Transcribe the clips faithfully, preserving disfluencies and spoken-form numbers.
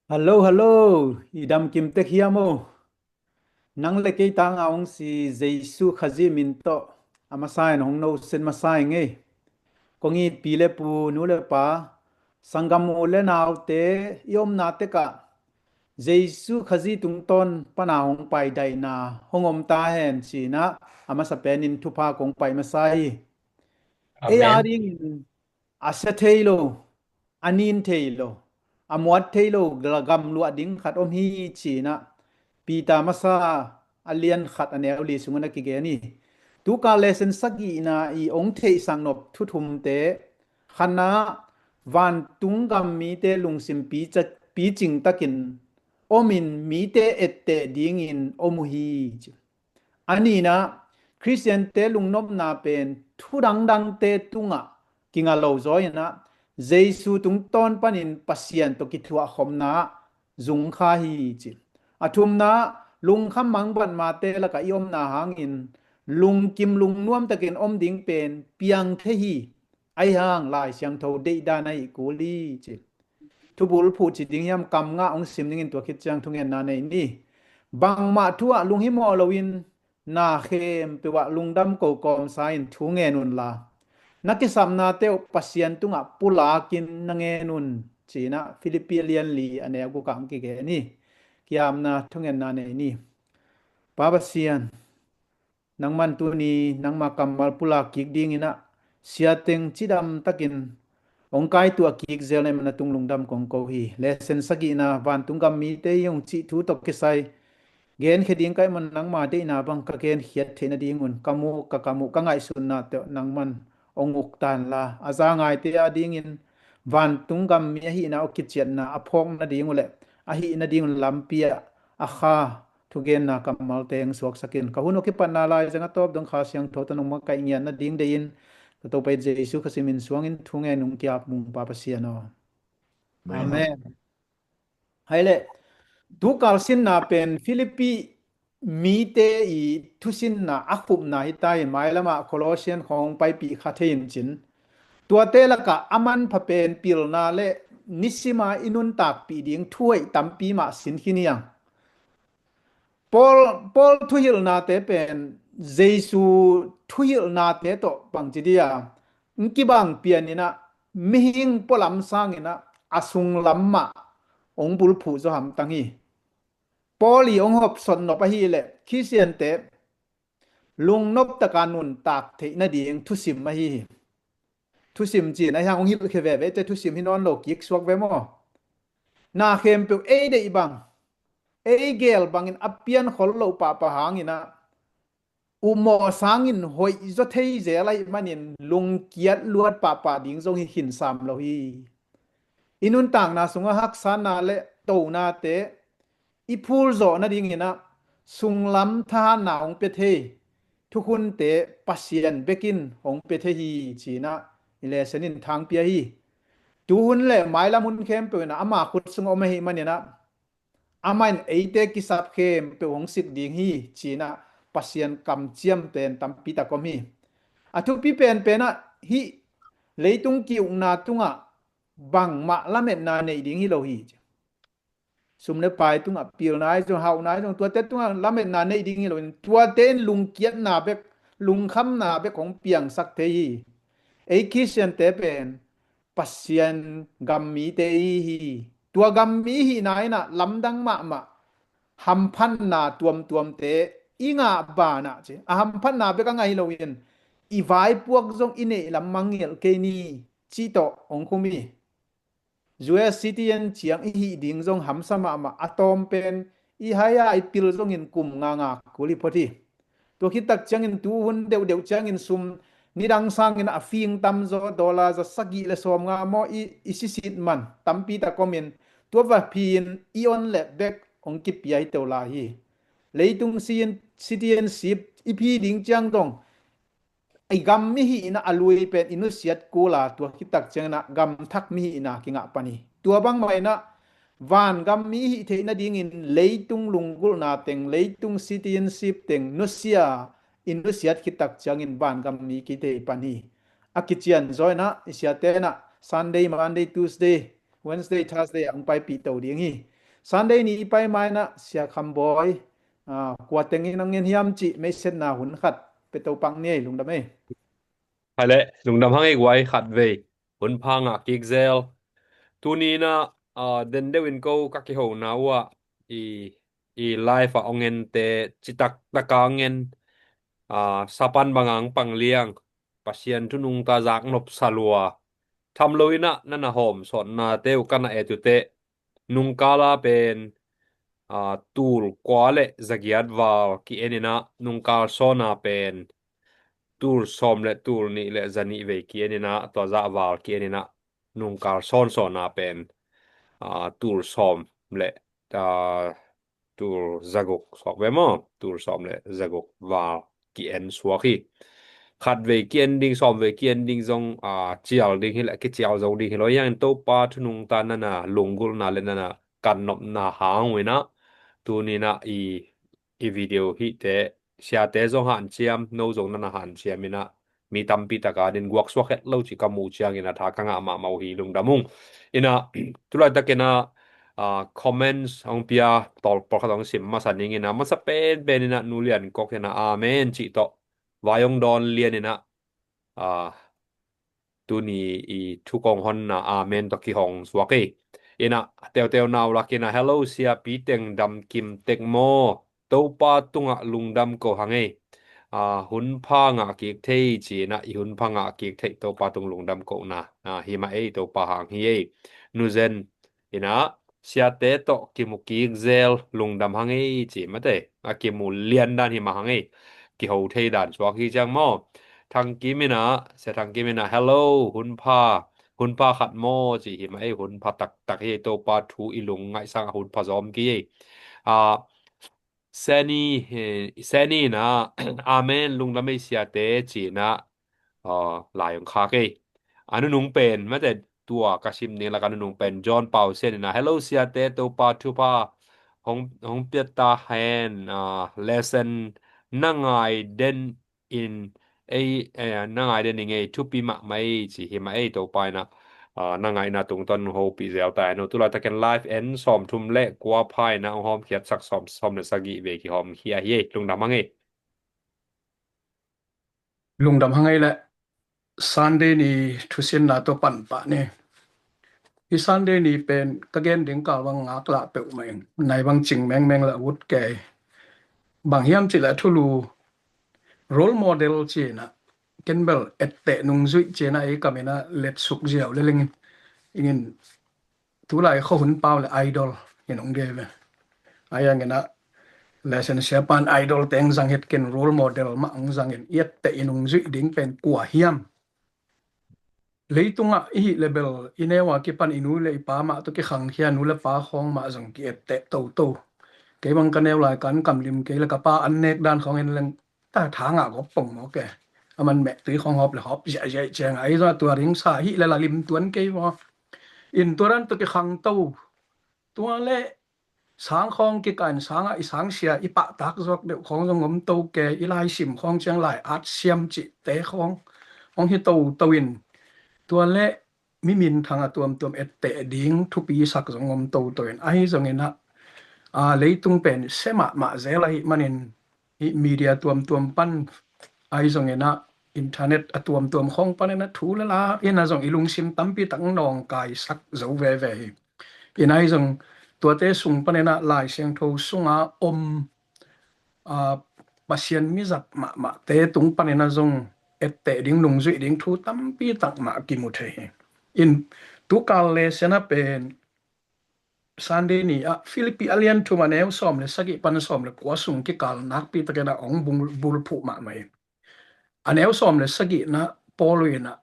Hallo, hallo. I dam kim tek hiam aw? Nang le kei tanga hong si Jesu Khazih min tawh a masa in hong nosen masa ing ei. Kong it pi le pu, nu le pa, sanggam u le naute, i omna tekah Jesu Khazih tungtawn pana hong paidaihna hong om ta hen cinah a masa penin thupha kong pai masa hi. Ei a dingin a sia thei lo, a nin thei lo, a muat thei lo gamluah ding khat om hi cinah Peter masa a lian khat a neu li sungah a kigen hi. Tuka lesen sagihna i ong theihsak nop thuthumte khatna, vantung gam mite lungsim picing takin omin mite etteh dingin om uh hi ci. A nihna, Khristiante lungnopna pen thu dangdangte tungah kinga lo zaw inah Jesu tungtawn panin Pasian tawh kithuahkhopna zungkha hi ci. A thumna, lungkham mangbatmate lakah i omna hangin lungkim lungnuamtakin om ding pen piang thei hi. Ahi hang Lai Siangtho deihdan ahi kul hi ci. Thubul phuh ci ding hiam, kam ngah hong sim dingin tua khit ciang thungenna nei ni. Bangmah thu ah lunghimawh loin na khempeuh ah lungdam kokawmsa in thu ngen unla, na kisapnate uh Pasian tungah pulakin na ngen un cinah Philippi lian li a neu gukah hong kigen hi. Kiamna thungenna nei ni. Pa Pasian, nangman tuni nangma kammal pulak kik dinginah siateng cidam takin hong kaituah kik zel na hih man a tung lungdam kong ko hi. Lesen sagihna, vantung gam mite hi hong cih thu tawh kisai genkhia ding ka hih man nangma deihna bang ka genkhiat theih nadingun ka muh ka kam uh ka ngaihsutna tawh nangman hong uk tanla, a za ngaite a dingin vantung gam mi ahihna uh kiciatna a phawk nading uh le ahih nadingun lampi ah a kha thugenna kammalte hong suaksakin ka hun uh kipatna lai zang a tawp dong Kha Siangtho tawh nong makaih ngiat nading deihin ka Topa Jesu Khazih min suangin thu ngen ung, kiap mung Pa Pasian aw. Amen. Hai le, tukal sinna pen Philippi mite i thusinna a khupna hi ta hi. Mailamah Colossian khawng paipih kha thei in cin, tuate lakah a manpha pen pilna le nisima i nuntakpih ding thuhoih tampi mah sin khin hiang. Paul, Paul thuhilhnate pen Jesu thuhilhnate tawh bangci dia n kibang pianinah mihing pualam sanginah a sunglam mah hong bulphuh zaw hamtang hi. Paul i hong hopsot nop ahileh Khristiante lungnop taka nuntak theih nading thusim ahi hi. Thusim cin ahi hang hong hilhkhia veve te thusim hi nawn lo kik suak ve maw? Na khempeuh ei deih bang, ei geel bangin a piankhol loh pahpah hanginah upmawh sangin hoih zaw thei zel ahih manin lungkiat luat pahpah ding zong hi khin sam lo hi. I nuntakna sungah haksatna le tonate i phulzawh nadinginah sunglam thahatna hong pia thei thukhunte Pasian bekin hong pia thei hi cinah i lesen in thangpia hi. Tuhun le mailam hun khempeuh inah ama khut sungah om ahih maninah amah in eite kisap khempeuh hong sik ding hi cinah Pasian kamciam pen tampi tak om hi. A thupi penpenah hih leitung ki-ukna tungah bangmah lametna neih ding hi lo hi. Sum le pai tungah pilna ahi zong, hauhna ahi zong, tuate tungah lametna neih ding hi loin tuate in lungkiatna bek, lungkhamna bek hong piangsak thei hi. Ei Khristiante pen Pasian gam mite i hi hi. Tua gam mi ihihna inah lamdang mahmah hamphatna tuamtuamte i ngah banah ci, a hamphatna bek a ngah hi loin i vaipuak zong i neih lam mangngilh kei ni cih tawh hong khum hi. U S citizen ciang i hih ding zong hamsa mahmah, a tawm pen i hai a i pil zongin kum nga nga kul hi phot hi. Tua khit tak ciangin tuhun deuhdeuh ciangin sum nidang sangin a fing tamzaw, dollar za sagih le sawmnga maw i, i sisit man tampi tak omin tua va phi-in i on le bek hong kipia hi teu lai hi. Leitung citizenship i phi ding ciang dong i gam mihihna a lui pen i nusiat kula, tua khit tak cianginah gam thak mihihna kingah pan hi. Tua bangmah inah van gam mi i hih theih nadingin leitung lunggulhna teng, leitung citizenship teng nusia i nusiat khit tak ciangin van gam mi kithei pan hi. A kician zaw inah i siate inah Sunday, Monday, Tuesday, Wednesday, Thursday ah hong paipih to ding hi. Sunday ni i pai ma-in ah Sia Kham Bawi, ah, kua teng in hong en hiam cih meisetna hun khat pia to pak ni ei, lungdam ei. Hai le, lungdam hang ei guai, khat vei hun pha ngah kik zel. Tuni in ah, ah, den deuh in ko ka kihona uh ah i, i live ah hong ente citak taka hong en, ah, sapan banga hong pang liang, Pasian thu nungta zak nopsa lua, tham lo in ah na na hawm sawtnate uh ka na et uh teh, nungkala pen, ah, tul kua le zagiat val ki-en in ah, nungkal sawna pen tul sawm le tul nih le zanih vei ki-en in ah, tua zah val ki-en in ah, nungkal sawn sawna pen, ah, tul sawm le, ah, tul zaguk suak ve maw? Tul sawm le zaguk val ki-en suak hi. Khat vei ki-en ding, sawm vei ki-en ding zong, ah, cial ding hi le, kicial zo ding hi lo. Hiangin Topa thu nungta na na lunggulhna le na na kan nopna hang uh in ah, tuni in ah i, i video hihte, siate zong hanciam, no zong na na hanciam in ah, mi tampi tak a din guak suak het lo cih ka muh ciangin ah tha ka ngah mahmah uh hi, lungdam ung. In ah, tu laitakin ah, ah, comments hong pia, tawlkhat hong sim masa ning in ah, masa penpen in ah Nu Lian Kok in ah amen cih tawh vai hong dawn lian in ah, ah, tuni i thu kong honna amen tawh kihong suak hi. In ah, teuteu nau lak in ah, "Hello, Sia Pi Teng, dam kim tek maw? Topa tungah lungdam ko hang ei. Ah, hun pha ngah kik thei," ci in ah, i hun pha ngah kik theih Topa tung lungdam kohna, ah, hi mah ei, Topa hang hi ei. Nu Zen in ah, "Siate tawh kimu kik zel, lungdam hang ei," ci mate. A kimu lian dan hi mah hang ei. Kiho thei dan suak hi ciang maw. Thang Kim in ah, Sia Thang Kim in ah, "Hello, hun pha, hun pha khat maw?" ci hi mah ei, hun pha taktak hi ei, Topa thu i lungngaih sangah hun pha zawm kik ei. Ah, Seni, eh, Seni in ah, "Amen, lungdam ei siate," ci in ah, ah, lai hong khak ei. A nunung pen, mate, tua ka sim ding lak a nunung pen, John Pau Sian in ah, "Hello siate, Topa thupha hong, hong pia ta hen, ah, lesson na ngai den in ei, eh, na ngai den ing ei, thupi mahmah ei," ci hi mah ei, Topa in ah, ah, na ngaihna tungtawn hopih zel ta hen. Tu laitakin live en sawmthum le kua pha in ah hong hawmkhiatsak, sawm, sawm le sagih vei kihawmkhia hi ei, lungdam hang ei. Lungdam hang ei le, Sunday ni thusinna tawh pan pah ni. Hih Sunday ni pen ka gen ding kal bang ngaklah peuhmah ing. Nai bang cing mengmeng le a ut kei. Bang hiam cih leh thulu role model ci in ah, ken bel etteh nungzuih ci in ah ei kam in ah letsuk ziau le leng in. Ing in, tulai khuahun pau le idol in hong gen ve. Ahi hangin ah, lesson siapa'n idol teng zang het, ken role model mah hong zang in, i etteh i nungzuih ding pen kua hiam? Leitungah i hih leh bel i neu a kipan i nu le i pa mah tawh kikhangkhia, nu le pa khawng mah zong ki-etteh toto. Kei bang ka neu lai kan kam lim kei le ka pa an nek dan khawng en leng ta tha ngah gawp pong maw ke. A man meh tui khawng hawp le hawp ziahziah ciang a, ahi zongah tua ding sa hih le la lim tuan kei maw. In tua dan tawh kikhang to. Tua le sang khawng kikah in sangah i sangsia i pahtak zuak deuh khawng zong om to ke, i laisim khawng ciang lai at siam cihte khawng hong hi toto in. Tua le mi minthang a tuamtuam etteh ding thupi sak zong om toto in. Ahi zongin ah, a, leitung pen sia mahmah zel ahih manin, hih media tuamtuam pan, ahi zongin ah internet a tuamtuam khawng panin ah thu le la in ah zong i lungsim tampi tak nawngkaisak zo veve hi. In ahi zong tuate sung panin ah Lai Siangtho sunga om, a, Pasian mizat mahmahte tung panin ah zong etteh ding, nungzuih ding thu tampi tak mah kimu thei hi. In tukal lesson ah pen Sunday ni ah Philippi a lian thum a neu sawm le sagih pan sawm le kua sung kikal nakpi takin ah hong bul, bulphuh mahmah hi. A neu sawm le sagihna Paul in ah,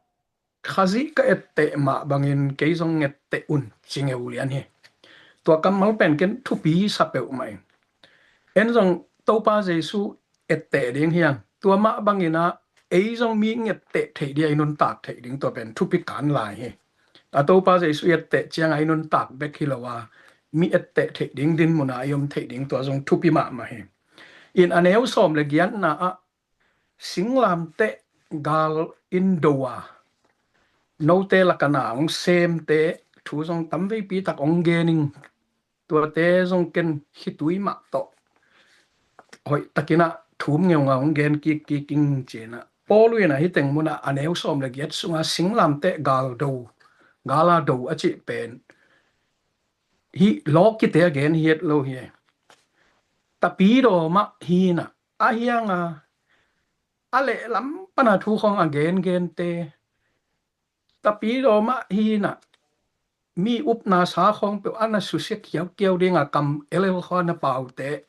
"Khazih ka etteh mah bangin kei zong etteh un," ci ngeu lian hi. Tua kammal pen ken thupi sa peuhmah hi. En zong Topa Jesu etteh ding hi hang. Tua mah bangin ah ei zong mi etteh theih ding a i nuntak theih ding tua pen thupi kan lai hi. A Topa Jesu etteh ciang a i nuntak bek hi lo a, mi etteh theih ding dinmun a i om theih ding tua zong thupi mahmah hi. In a neu sawm le giatna ah singlamteh gal in do a, note lak a na hong semte thu zong tamveipi tak hong gen ing. Tuate zong ken khitui mah tawh hoih takin ah thum ngeungau hong gen kikkik ing ci-in ah, Paul in ah hih teng mun ah a neu sawm le giat sungah singlamteh gal do, gal a do a cih pen hih lawkite a gen hi het lo hi. Tapidaw mah hi-in ah, a hiang a, a lehlam pan a thu khawng a gengente, tapidaw mah hi-in ah, mi upna sa khawng peuh a na susia kiaukiau ding a, kam elel khawng a na paute,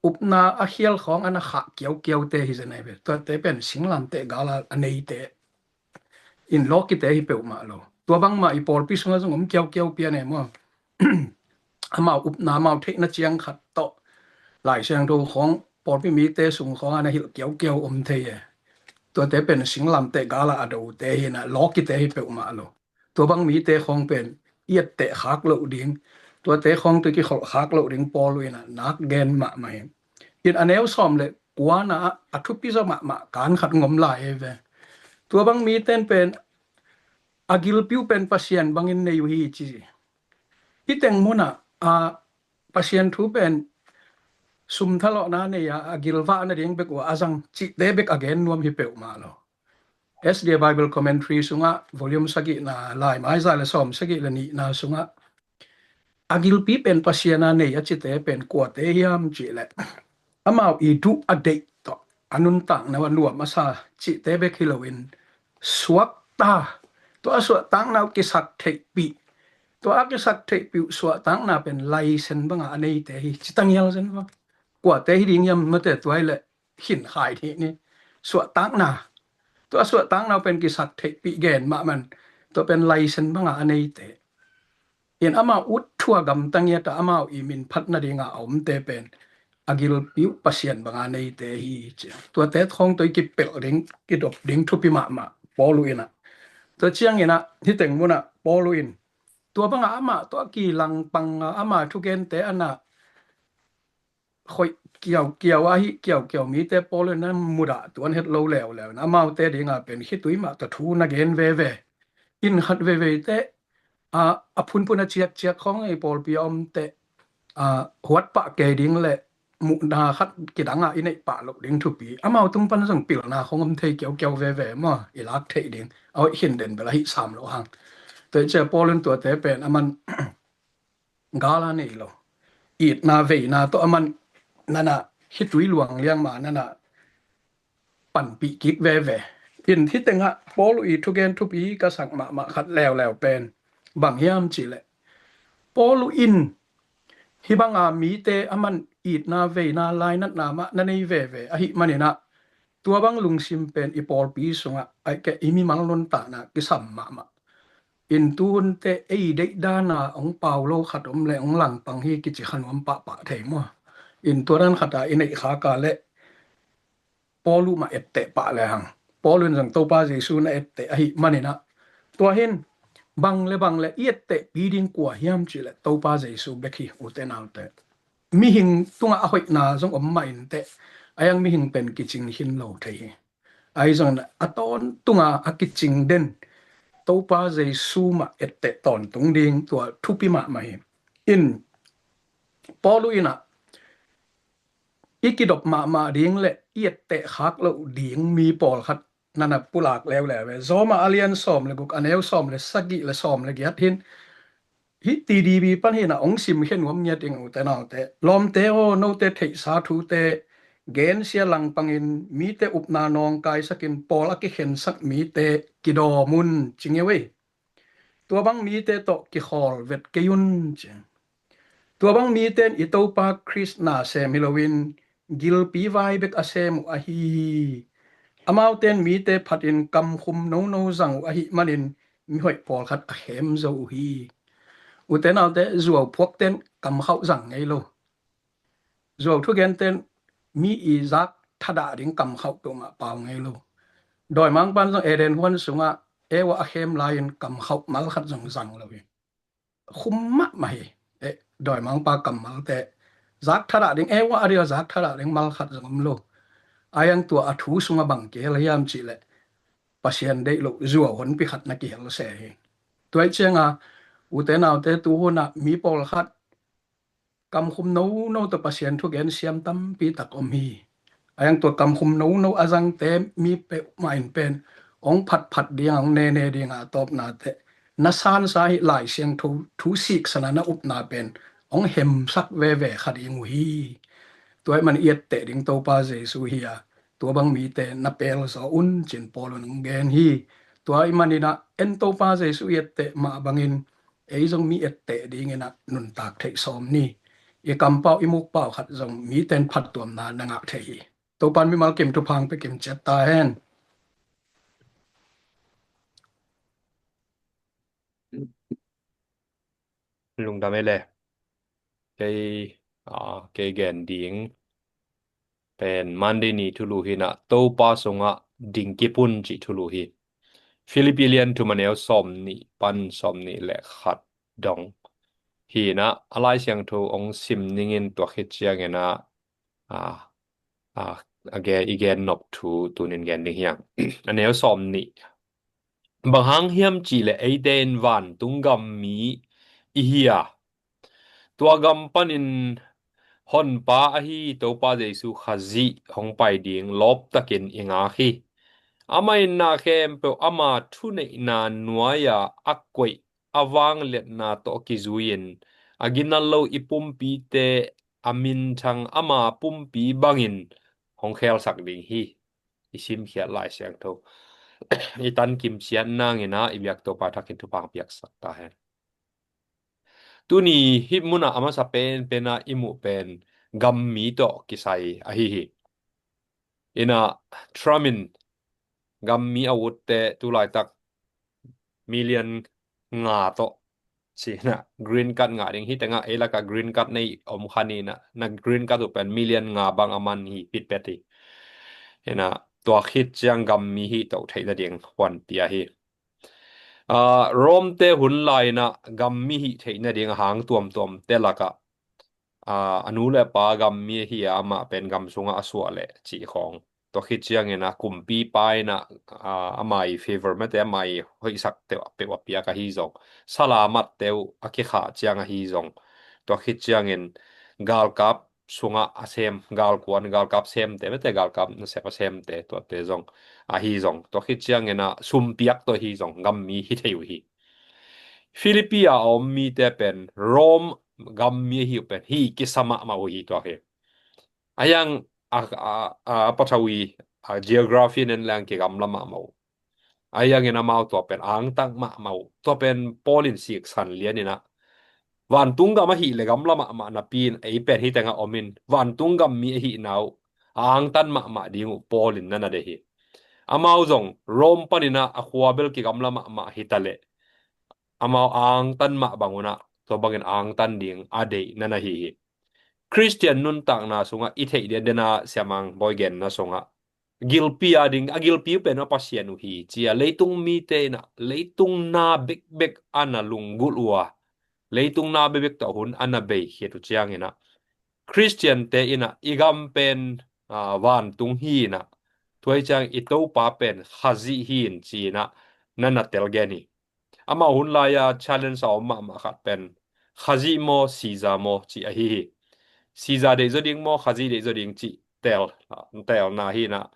upna a khial khawng a na khah kiaukiaute hi zen ahi ve. Tuate pen singlamteh gal a a neite in, lawkite hi peuhmah lo. Tua bangmah i pawlpi sungah zong om kiaukiau pian e maw. Amau upna, amau theihna ciang khat tawh Lai Siangtho khawng pawlpi mite sung khawng a na hilh kiaukiau om thei e. Tuate pen singlamteh gal a a dote hi-in ah, lawkite hi peuhmah lo. Tua bang mite khawng pen i etteh khak loh ding, tuate khawng tawh kikholh khak loh ding Paul in ah nak gen mahmah hi. In a neu sawm le kuana ah a thupi zaw mahmah kan khat ngom lai hi ve. Tua bang mite in pen a gilpi uh pen Pasian bangin nei uh hi ci. Hih teng mun ah, a, Pasian thu pen sum thalawhna nei a, a gilvah nading bek uh a zang cihte bek a gen nuam hi peuhmah lo. S D A Bible Commentary sungah volume sagihna, laimai za le sawm sagih le nihna sungah a gilpi pen Pasian a nei a cite pen kuate hiam cih leh, amau i duh a deih tawh a nuntakna uh a nuam a sa cihte bek hi loin, suakta, tua a suahtakna uh kisaktheihpih, tua a kisaktheihpih uh suahtakna pen laisen banga a neite hi ci ta ngial zen va. Kuate hi ding hiam, mate, tua hi leh khin khai thei ni. Suahtakna, tua a suahtakna uh pen kisaktheihpih gen mahmah in, tua pen laisen banga a neite. In amau ut thu a gamta ngiat a, amau i minphat nadinga a omte pen a gilpi uh Pasian banga neite hi ci. Tuate khawng tawh i kipelh ding, kidop ding thupi mahmah Paul in ah. Tua ciangin ah hih teng mun ah Paul in tua banga amah tawh a kilangpang a, ama thugente a na hoih kiaukiau, a hih kiaukiau mite Paul in a mudah tuan het lo leuleu in, amaute dinga pen khitui mah tawh thu na gen veve. In khat veveite, a, a phunphun a ciakciak khawng i pawlpi a omte, a, huat pah kei ding le muhna khat kidang a i neih pah loh ding thupi. Amau tung pan zong pilna khawng om thei kiaukiau veve maw, i lak theih ding. A hoih khin den bel ahi sam loh hang. Tua hi ciang Paul in tuate pen a man gal a nei lo. Itna veina tawh a man nana khitui luang liang ma nana panpih kik veve. In hih tengah Paul i thugen thupi ka sak mahmah khat leuleu pen bang hiam cih leh, Paul in hih banga mite a man itna veina lainatna mah na nei veve ahih manin ah, tua bang lungsim pen i pawlpi sungah, ahih kei leh i mimal nuntakna kisam mahmah. In tuhunte ei deih dana hong pau lo khat om le hong langpang hi kici kha nuam pahpah thei maw. In tua dan khat a i neih khak a leh Paul uh mah etteh pah le hang. Paul in zong Topa Jesu na etteh ahih manin ah, tua hi-in bang le bang le i ettehpi ding kua hiam cih leh Topa Jesu bek hi, ute naute. Mihing tungah a hoihna zong om mah inteh, a hiang mihing pen kicing khin lo thei hi. Ahi zongin a tawntunga a kicing den Topa Jesu mah etteh tawntung ding, tua thupi mahmah hi. In Paul in ah i kidop mahmah ding le i etteh khak loh ding mi pawlkhat nana pulak leuleu ve. Roma a lian sawm le guk, a neu sawm le sagih le sawm le giat hi-in, hih T D B pan hi-in ah hong simkhia nuam ngiat ing, ute naute. Lawmte aw, note theihsa thute gensia langpangin mite upna nawngkaisakin pawl a kikhensak mite kidawm un, ci ngeu ei. Tua bang mite tawh kikhawl vet kei un, ci. Tua bang mite in i Topa Khrist na sem hi loin gilpi vai bek a sem uh ahi hi. Amaute in mite phatin kamkhum nono zang uh ahih manin mihoih pawlkhat a khem zo uh hi. Ute naute, zuau phuakte in kamkhauh zang ngei lo. Zuau thugente in mi i zak thadah ding kamkhauh peuhmah pau ngei lo. Dawimangpa'n zong Eden huan sungah Eva a khem lai-in kamkhauh mal khat zong zang lo hi. Khum mahmah hi. Eh, dawimangpa kammalte zak thadah ding, Eva a dia zak thadah ding mal khat zong om lo. A hiang tua a thu sungah bang kihel hiam cih leh, Pasian deih loh zuau honpi khat na kihel se hi. Tua hi cianga, ute naute, tuhunah mi pawlkhat kamkhum nono tawh Pasian thugen siam tampi tak om hi. A hiang tua kamkhum nono a zangte mi peuhmah in pen hong phatphat ding a, hong nene ding a, a tawpna teh na sansa hi, Lai Siangtho thu siksan a na upna pen hong hemsak veve kha ding uh hi. Tua ahih man i etteh ding Topa Jesu hi a, tua bang mite na pelzaw un ci-in Paul in hong gen hi. Tua ahih manin ah en Topa Jesu i etteh mah bangin ei zong mi etteh dingin ah nuntak theih sawm ni. I kampau, i mukpau khat zong mite in phattuamna na ngah thei hi. Topa in mimal kim thupha hong pia kim ciat ta hen. Lungdam ei le. Kei, ah, kei gen ding pen Monday ni thulu hi-in ah, Topa sungah ding kip un cih thulu hi. Philippi lian thum, a neu sawmnih pan sawmnih le khat dong hi-in ah, a Lai Siangtho hong sim ning in, tua khit ciangin ah, ah, ah, a gen, i gen nop thu tuni-in gen ding hi hang. A neu sawmnih. Bang hang hiam cih leh eite in vantung gam mi i hi a, tua gam panin Honpa ahi Topa Jesu Khazih hong pai ding lawptakin i ngak hi. Amah in na khempeuh ama thuneihna nuai-a a koih, a vangliatna tawh kizui-in a ginat lo i pumpite a minthang ama pumpi bangin hong khelsak ding hi. I simkhiat Lai Siangtho i tankim ciat nangin ah, i biak Topa thakin thupha hong piaksak ta hen. Tuni hih munah a masa penpen ah i muh pen gam mi tawh kisai ahi hi. In ah, Trump in gam mi a utte tu laitak million nga tawh ci-in ah green card ngah ding, hih tengah ei lakah green card nei om kha ni-in ah, na green card uh pen million nga bang a man hi, pitpet hi. In ah, tua khit ciang gam mi hih to theih nading huan pia hi. Ah, Rome te hun lai-in ah gam mi hih theih nading a hang tuamtuamte lakah, ah, a nu le pa gam mi ahi a, amah pen gam sungah a suah leh cih khawng. Tua khit ciangin ah kumpipa in ah, ah, ama ii favor mate, ama ii hoihsakte uh a peuh a piak ahi zong, salamatte uh a kikhah ciang ahi zong, tua khit ciangin galkap sungah a sem, galkuan, galkap semte mate, galkap nasep a semte, tuate zong ahi zong, tua khit ciangin ah sum piak tawh ahi zong gam mi hi thei uh hi. Philippi a a om mite pen Rome gam mi ahi uh pen hi kisa mahmah uh hi, tua hi. A hiang a, a, a, a patha uh hi, a geography nen leng kigamla mahmah uh. A hiangin amau tua pen angtang mahmah uh. Tua pen Paul in siksan lian in ah, vantung gam ahih leh gamla mahmah napi-in ei pen hih tengah om in, vantung gam mi ahihna uh a angtan mahmah ding uh Paul in na na deih hi. Amau zong Rome panin ah a khua bel kigamla mahmah hi ta leh, amau angtan mah bang un ah tua bangin angtan ding a deih na na hi hi. Khristian nuntakna sungah i theih diandian a, Sia Mang Bawi genna sungah gilpi a ding, a gilpi uh pen a Pasian uh hi ci-a leitung mite in ah leitung na bekbek a na lunggulh uh a, leitung na bekbek tawh hun a na bei khit uh ciangin ah, Khristiante in ah i gam pen, ah, vantung hi-in ah, tua hi ciang i Topa pen Khazih hi-in ci-in ah na na tel gen hi. Amau hun lai-a challenge a om mahmah khat pen Khazih maw, Caesar maw cih ahi hi. Caesar deih zaw ding maw, Khazih deih zaw ding cih teel, teelna hi-in ah,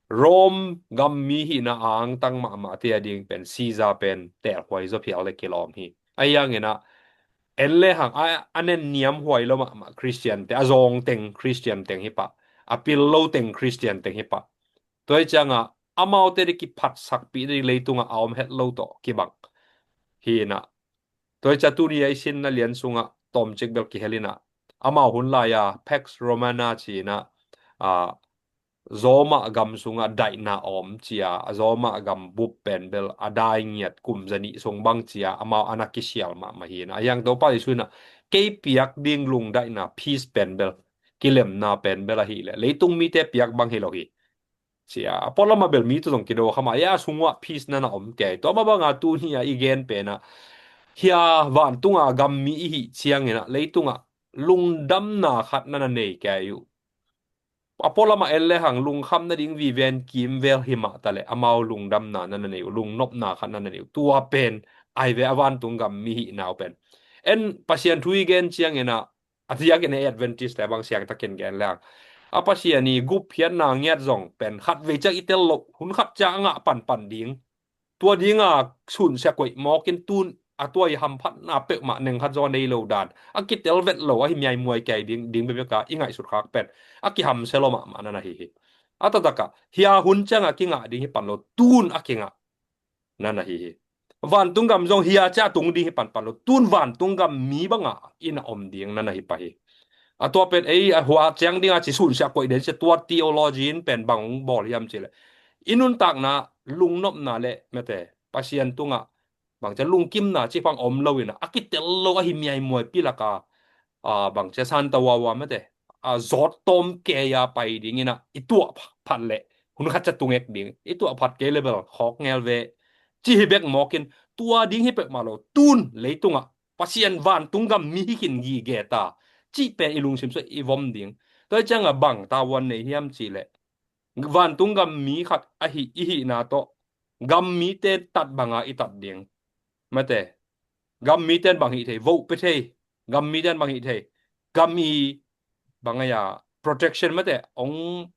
Rome gam mi hihna a angtang mahmahte a ding pen Caesar pen teelhuai zaw phial le kilawm hi. A hiangin ah en le hang a, a nen niamhuai lo mahmah Khristiante, a zawng teng Khristian teng hi pah, a pil lo teng Khristian teng hi pah. Tua hi ciangah amaute ding kiphatsakpih ding leitungah a om het lo tawh kibang hi-in ah, tua hi ciang tuni a i sinna lian sungah tawmcik bel kihel in ah, amau hun lai-a Pax Romana ci-in ah, ah, Roma gam sungah daihna a om ci-a, a Roma gam bup pen bel a dai ngiat kum zanih sung bang ci-a amau a na kisial mahmah hi-in ah, a hiang Topa Jesu in ah kei piak ding lungdaihna, peace pen bel, kilemna pen bel ahih leh leitung mite piak bang hi lo hi, ci-a, a pualamah bel mi tawh zong kido kha mah, a sungah peace na na om kei. Tua mah banga tuni a i gen pen ah, hih a vantunga gam mi i hih ciangin ah leitungah lungdamna khat na na nei kei uh. A pualamah en le hang lungkham nading viven kimvel hi mah ta leh amau lungdamna na na nei uh, lungnopna khat na na nei uh. Tua pen ahi ve, a vantung gam mi hihna uh pen. En, Pasian thu i gen ciangin ah A ziakin ei Adventist te bang siangtakin gen leng, a Pasian i gupkhiatna ngiat zong pen khatvei ciang i tel loh, hun khat ciang a ngah panpan ding, tua dinga sunsia koih mawkin tun a tua i hamphatna peuhmah neng khat zaw nei lo dan a kitel vet lo ahi miaimuai kei ding, ding bekbek a i ngaihsut khak pen a kihamsia lo mahmah nan ahi hi. A taktakah hia hun cianga kingah ding hi pan lo, tun a kingah nan ahi hi. Vantung gam zong hia cia tung ding hi panpan lo, tun vantung gam mi banga in a om ding nan ahi pah hi. A tua pen ei a hua ciang dinga ci sunsia koih den cia tua theology in pen bang hong bawl hiam cileh, i nuntakna lungnopna le mete Pasian tungah bang cia lungkimna ci pang om lo ina a kitel lo ahi miaimuai pilaka, a, bang cia santa wawa mete, a, zawt tawm kei a pai dingina i tuah phat leh hun khat cia tungek ding, i tuah phat kei le bel khawk ngel ve, ci hi bek mawkin tua ding hi peuhmah lo, tun leitungah Pasian vantung gam mi hi khin gige ta, cih pen i lungsim sua i vom ding. Tua hi cianga bang tavuan nei hiam cileh, vantung gam mi khat ahi i hihna tawh gam mite tat banga i tat ding. Mate, gam miten bang hih thei, vote pe thei, gam miten bang hih thei, gam i bang aia protection mate ong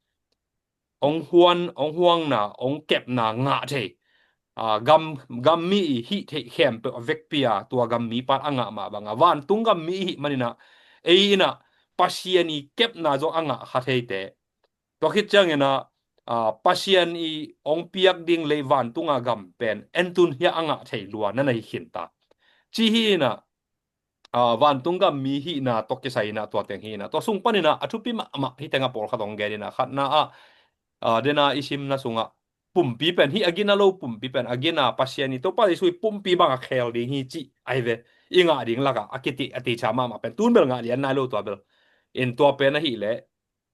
ong huan, ong huangna, ong kepna ngah thei, a, gam, gam mi i hih theih khempeuh a vekpi a tua gam mi pan a ngah mah banga vantung gam mi i hih manina ei ina Pasian i kepna zong a ngah kha theite. Tua khit ciangina, a, Pasian i ong piak ding lei vantunga gam pen entun hia a ngah thei lua nan ahi khinta. Ci hi ina, a, vantung gam mi hihna tawh kisai ina tua teng hi ina. Tua sung panina a thupi mahmah hi tenga pawlkhat ong gen ina khatna a, a, dena i simna sunga pumpi pen hi a gina lo pumpi pen a gina Pasian i Topa Jesu i pumpi banga khel ding hi ci ai ve. I ngah ding laka a kiti a ticha mahmah pen tun bel ngah lian nai lo tua bel. In tua pen ahi le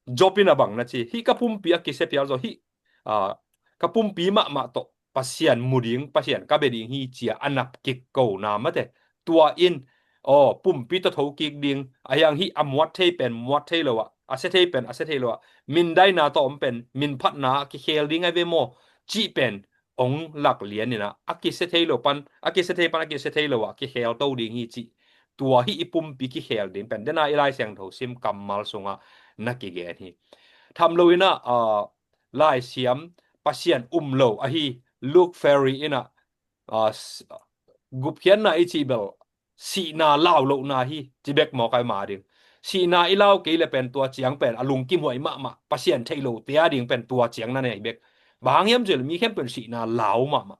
Job in a bang na ci, hih ka pumpi a kisia pial zaw hih, a, ka pumpi mahmah tawh Pasian mu ding, Pasian ka bia ding hi cia a nap kik ko na mate. Tua in, aw, pumpi tawh tho kik ding, a hiang hih a muat thei pen muat thei lo ah, a sia thei pen a sia thei lo ah, mindaina tawh om pen minphatna a kikhel ding ai ve maw, cih pen ong lak lian ina a kisia thei lo pan, a kisia thei pan a kisia thei lo ah kikhel to ding hi cih. Tua hih i pumpi kikhel ding pen dena i Lai Siangtho sim kammal sunga na kigen hi. Tham lo ina, a, Lai Siam Pasian um lo ahi Luke Ferry ina, a, s-, gupkhiatna i cih bel sihna lau lohna hi ci bek mawk ai ma ding. Sihna i lau kei le pen tua ciang pen a lungkim huai mahmah, Pasian theih lo tia ding pen tua ciang na nei bek. Bang hang hiam cih le mi khempeuh in sihna lau mahmah.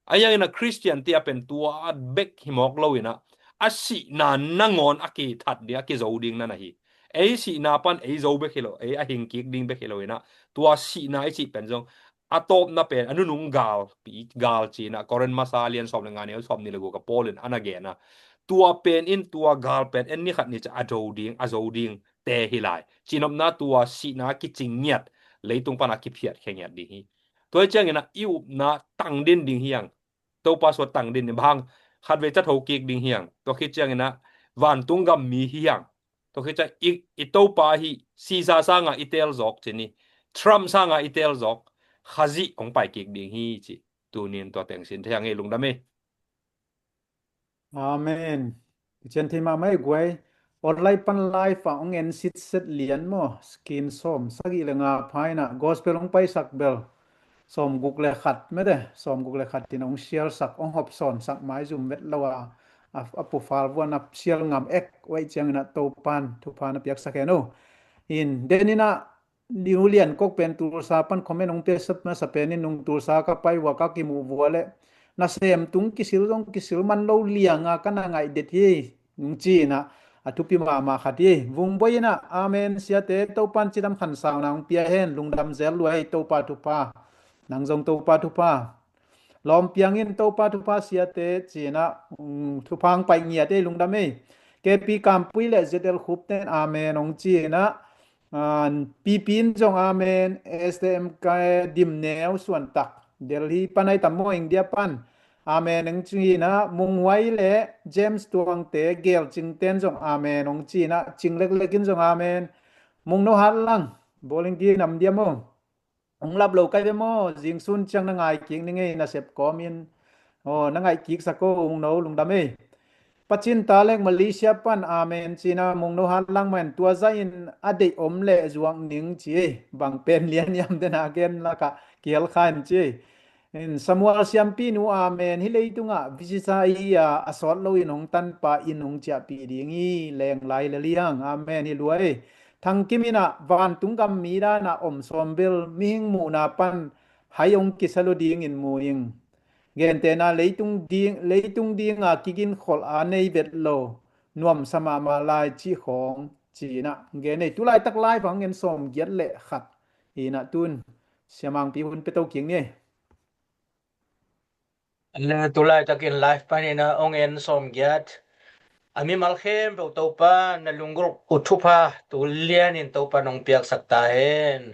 A hiangina Khristian tia pen tua bek hi mawk lo ina a sihna nangawn a kithat ding, a kizo ding nan ahi. Ei sihna pan ei zo bek hi lo, ei a hing kik ding bek hi lo ina tua sihna i cih pen zong a tawpna pen a nunung gal, pi gal cina Korin masa lian sawm le nga neu sawm ni le guk a Paul in a na gena. Tua pen in tua gal pen en ni khat ni ca a zo ding, a zo ding te hi lai. Cinopna tua sihna kicing ngiat leitung pana kiphiat khe ngiat ding hi. Tua hi ciangina i upna tangdin ding hiang. Topa sua tangdin ding bang khatvei ca tho kik ding hiang. Tua khit ciangina vantung gam mi hiang. Tua khit ciang i, i Topa hi Sisa sanga i tel zawk cini. Trump sanga i tel zawk. Khazih hong pai kik ding hi ci. Tunin tua tengsin thei hang ei lungdam ei. Amen. Kician thei mahmah ei guai. Online pan live ah hong en sitset lian maw. Skin sawm sagih le nga phaina gospel hong paisak bel sawm guk le khat mete, sawm guk le khat tina hong sialsak, hong hopsawnsak maizum vet lo a, a, a pufal vuan a sial ngam ek uaih ciangina Topan thupha na piaksak hen uh. In denina Liu Lian Kok pen Tulsa pan comment hong piaksak masa penin nung Tulsa ka pai vua ka kimuh vua le nasem tung kisil zong kisil man lo lianga ka na ngaih det hi. Nung ci-inah a thupi mahmah khat hi. Vung Boi inah amen siate, Topan cidam khansauna hong pia hen, lungdam zel lua hi Topa thupha. Nang zong Topa thupha. Lawm Piang in Topa thupha siate ci-inah, um, thupha hong paih ngiat ei, lungdam ei. K P Kampui le Z L Khup ten amen hong ci-inah, ah, P P in zong amen, S T M ka Dimneu Suantak, Delhi pan ai tam maw, India pan. Amen hong ci-inah, Mung Huai le James Tuangte, Gel Cingten zong amen hong ci-inah, Cing Leklek in zong amen. Mung No Hat Lang, Bowling Green nam diam aw. Hong lap lo kai ve maw, zing sun ciang na ngai kik ning ei, na sep kawmin. Aw, na ngaih kik sak aw, Ung No, lungdam ei. Pacin ta lek Malaysia pan amen cina mungno hat lang man tua zahin a deih om le zuak ning ci. Bang pen lian yam den a gen laka kial khan ci. In Samuel siampi nu amen hi leitungah visisa i a a sawt lo in hong tanpa in hong ciahpih ding i leng lai le liang amen hi luai. Thangkim inah vantung gam mi dana om sawm bel mihing muhna pan hai hong kisa lo dingin mu ing. Gentehna leitung ding, leitung dinga kigin kholh a nei vet lo nuamsa mahmah lai cih khawng cinah gen ei. Tulaitak lai vang en sawm giat le khat inah tun siamangpi hun peto king ni. Le tulaitakin live paninah ong en sawm giat a mimal khempeuh Topa na lunggulh uh thupha tu lianin Topa nong piaksak ta hen.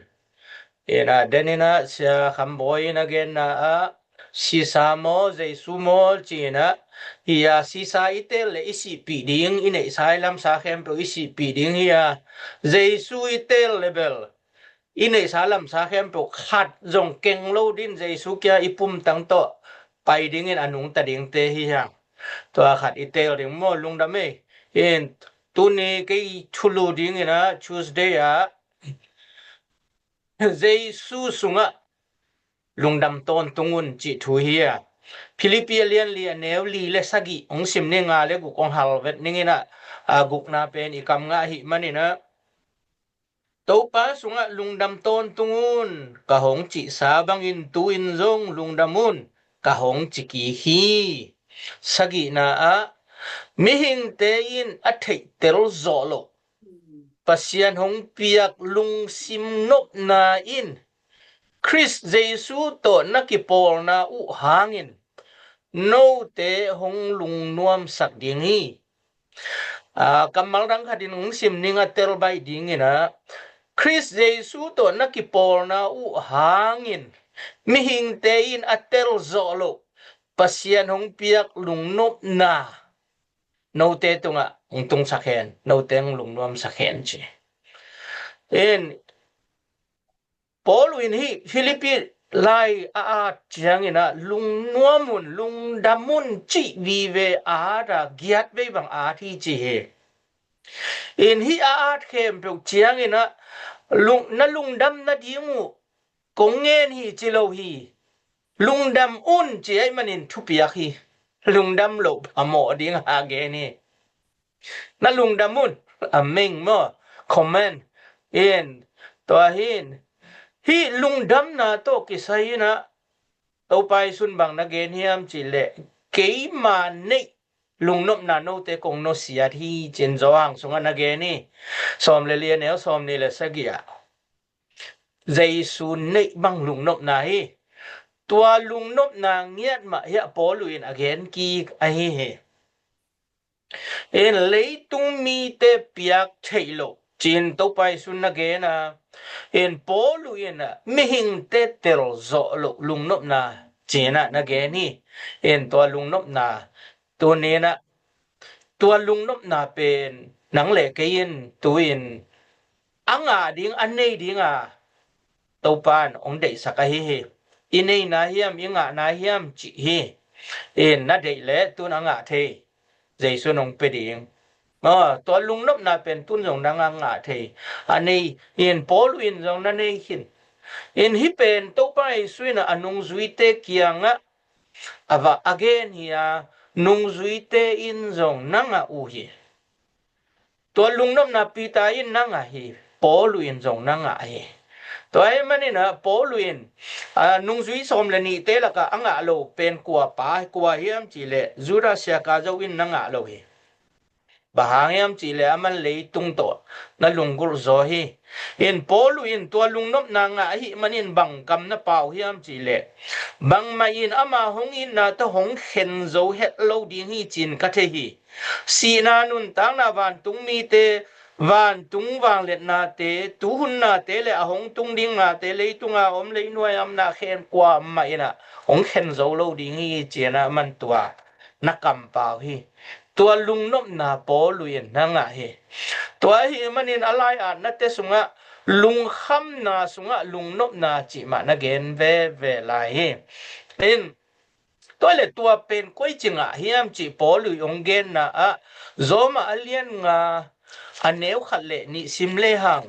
Ina deninah sia khambawi in a genna ah sisa maw Jesu maw cinah hi a sisa i tel le i sihpih ding i neihsa i lamsa khempeuh i sihpih ding hi a Jesu i tel le bel i neihsa lamsa khempeuh khat zong keng lo din Jesu kia i pumtang tawh pai dingin a nungta dingte hi hiang. Tua khat i tel ding maw lungdam ei. In tuni kei thulu dinginah Tuesday ah Jesu sungah lungdam tawntung un cih thu hi a Philippi a lian li a neu li le sagih hong sim ni nga le guk hong halvet ninginah a gukna pen i kam ngah hih maninah Topa sungah lungdam tawntung un ka hong cihsa bangin tu-in zong lungdam un ka hong ci kik hi. Sagihna ah mihingte in a theihtel zawh loh Pasian hong piak lungsim nopna in Khrist Jesu tawh na kipawlna uh hangin note hong lungnuamsak ding hi. Kammal dang khatin hong sim ning a tel baih dinginah Khrist Jesu tawh na kipawlna uh hangin mihingte in a tel zawh loh Pasian hong piak lungnopna note tungah hong tungsak hen, note hong lungnuamsak hen ci. In Paul in hih Philippi lai a at cianginah lungnuam un lungdam un cih vive a at a giat vei bang a at hi ci hi. In hih a at khempeuh cianginah lung, na lungdam nading uh kong ngen hi ci lo hi. Lungdam un ci ahih manin thupiak hi. Lungdam loh a mawh ding a gen hi. Na lungdam un a meng maw comment in tua hin hih lungdamna tawh kisai inah Topa i sun bang na gen hiam cihleh keima neih lungnopna note kong nosiat hi cin Johan sungah na gen hi. Sawm le li a neu sawm nih le sagih ah Jesu neih bang lungnopna hi. Tua lungnopna ngiat mah hiah Paul in a gen kik ahi hi. In leitung mite piak theih loh cin Topa i sun na gen a in Paul in mihingte tel zawh loh lungnopna cinah na gen hi. In tua lungnopna tuninah tua lungnopna pen nang le kei in tu-in a ngah ding a nei dinga Topa in hong deihsak ahi hi. I neina hiam i ngahna hiam cih hi. In na deih le tun a ngah thei Jesu in hong pe ding. Tua lungnopna pen tun zong nang a ngah thei a nei in Paul in zong na nei khin. In hih pen Topa Jesu in a nungzuite kiangah a va a gen hi a nungzuite in zong na ngah uh hi. Tua lungnopna Peter in na ngah hi. Paul in zong na ngah hi. Tua ahih maninah Paul in a nungzui sawm le nihte lakah a ngah lo pen kua pa kua hiam cihleh Judas Iskariot in na ngah lo hi. Bang hang hiam cihleh aman leitung tawh na lunggulh zaw hi. In Paul in tua lungnopna ngah ahih manin bang kam na pau hiam cihleh bangmah in ama hong itna tawh hong khen zo het lo ding hi cin ka thei hi. Sihna nuntakna vantung mite vantung vangliatnate tuhunnate le a hong tung ding nate leitunga om leinuai amna khen kuamah inah hong khen zo lo ding hi cinah aman tua na kampau hi. Tua lungnopna Paul in na ngah hi. Tua ahih manin a lai-atnate sungah lungkhamna sungah lungnopna cih mah na gen veve lai hi. In Tua le tua pen koi ci ngah hiam cih Paul in hong genna ah Roma a lian nga a neu khat le nih sim lehang.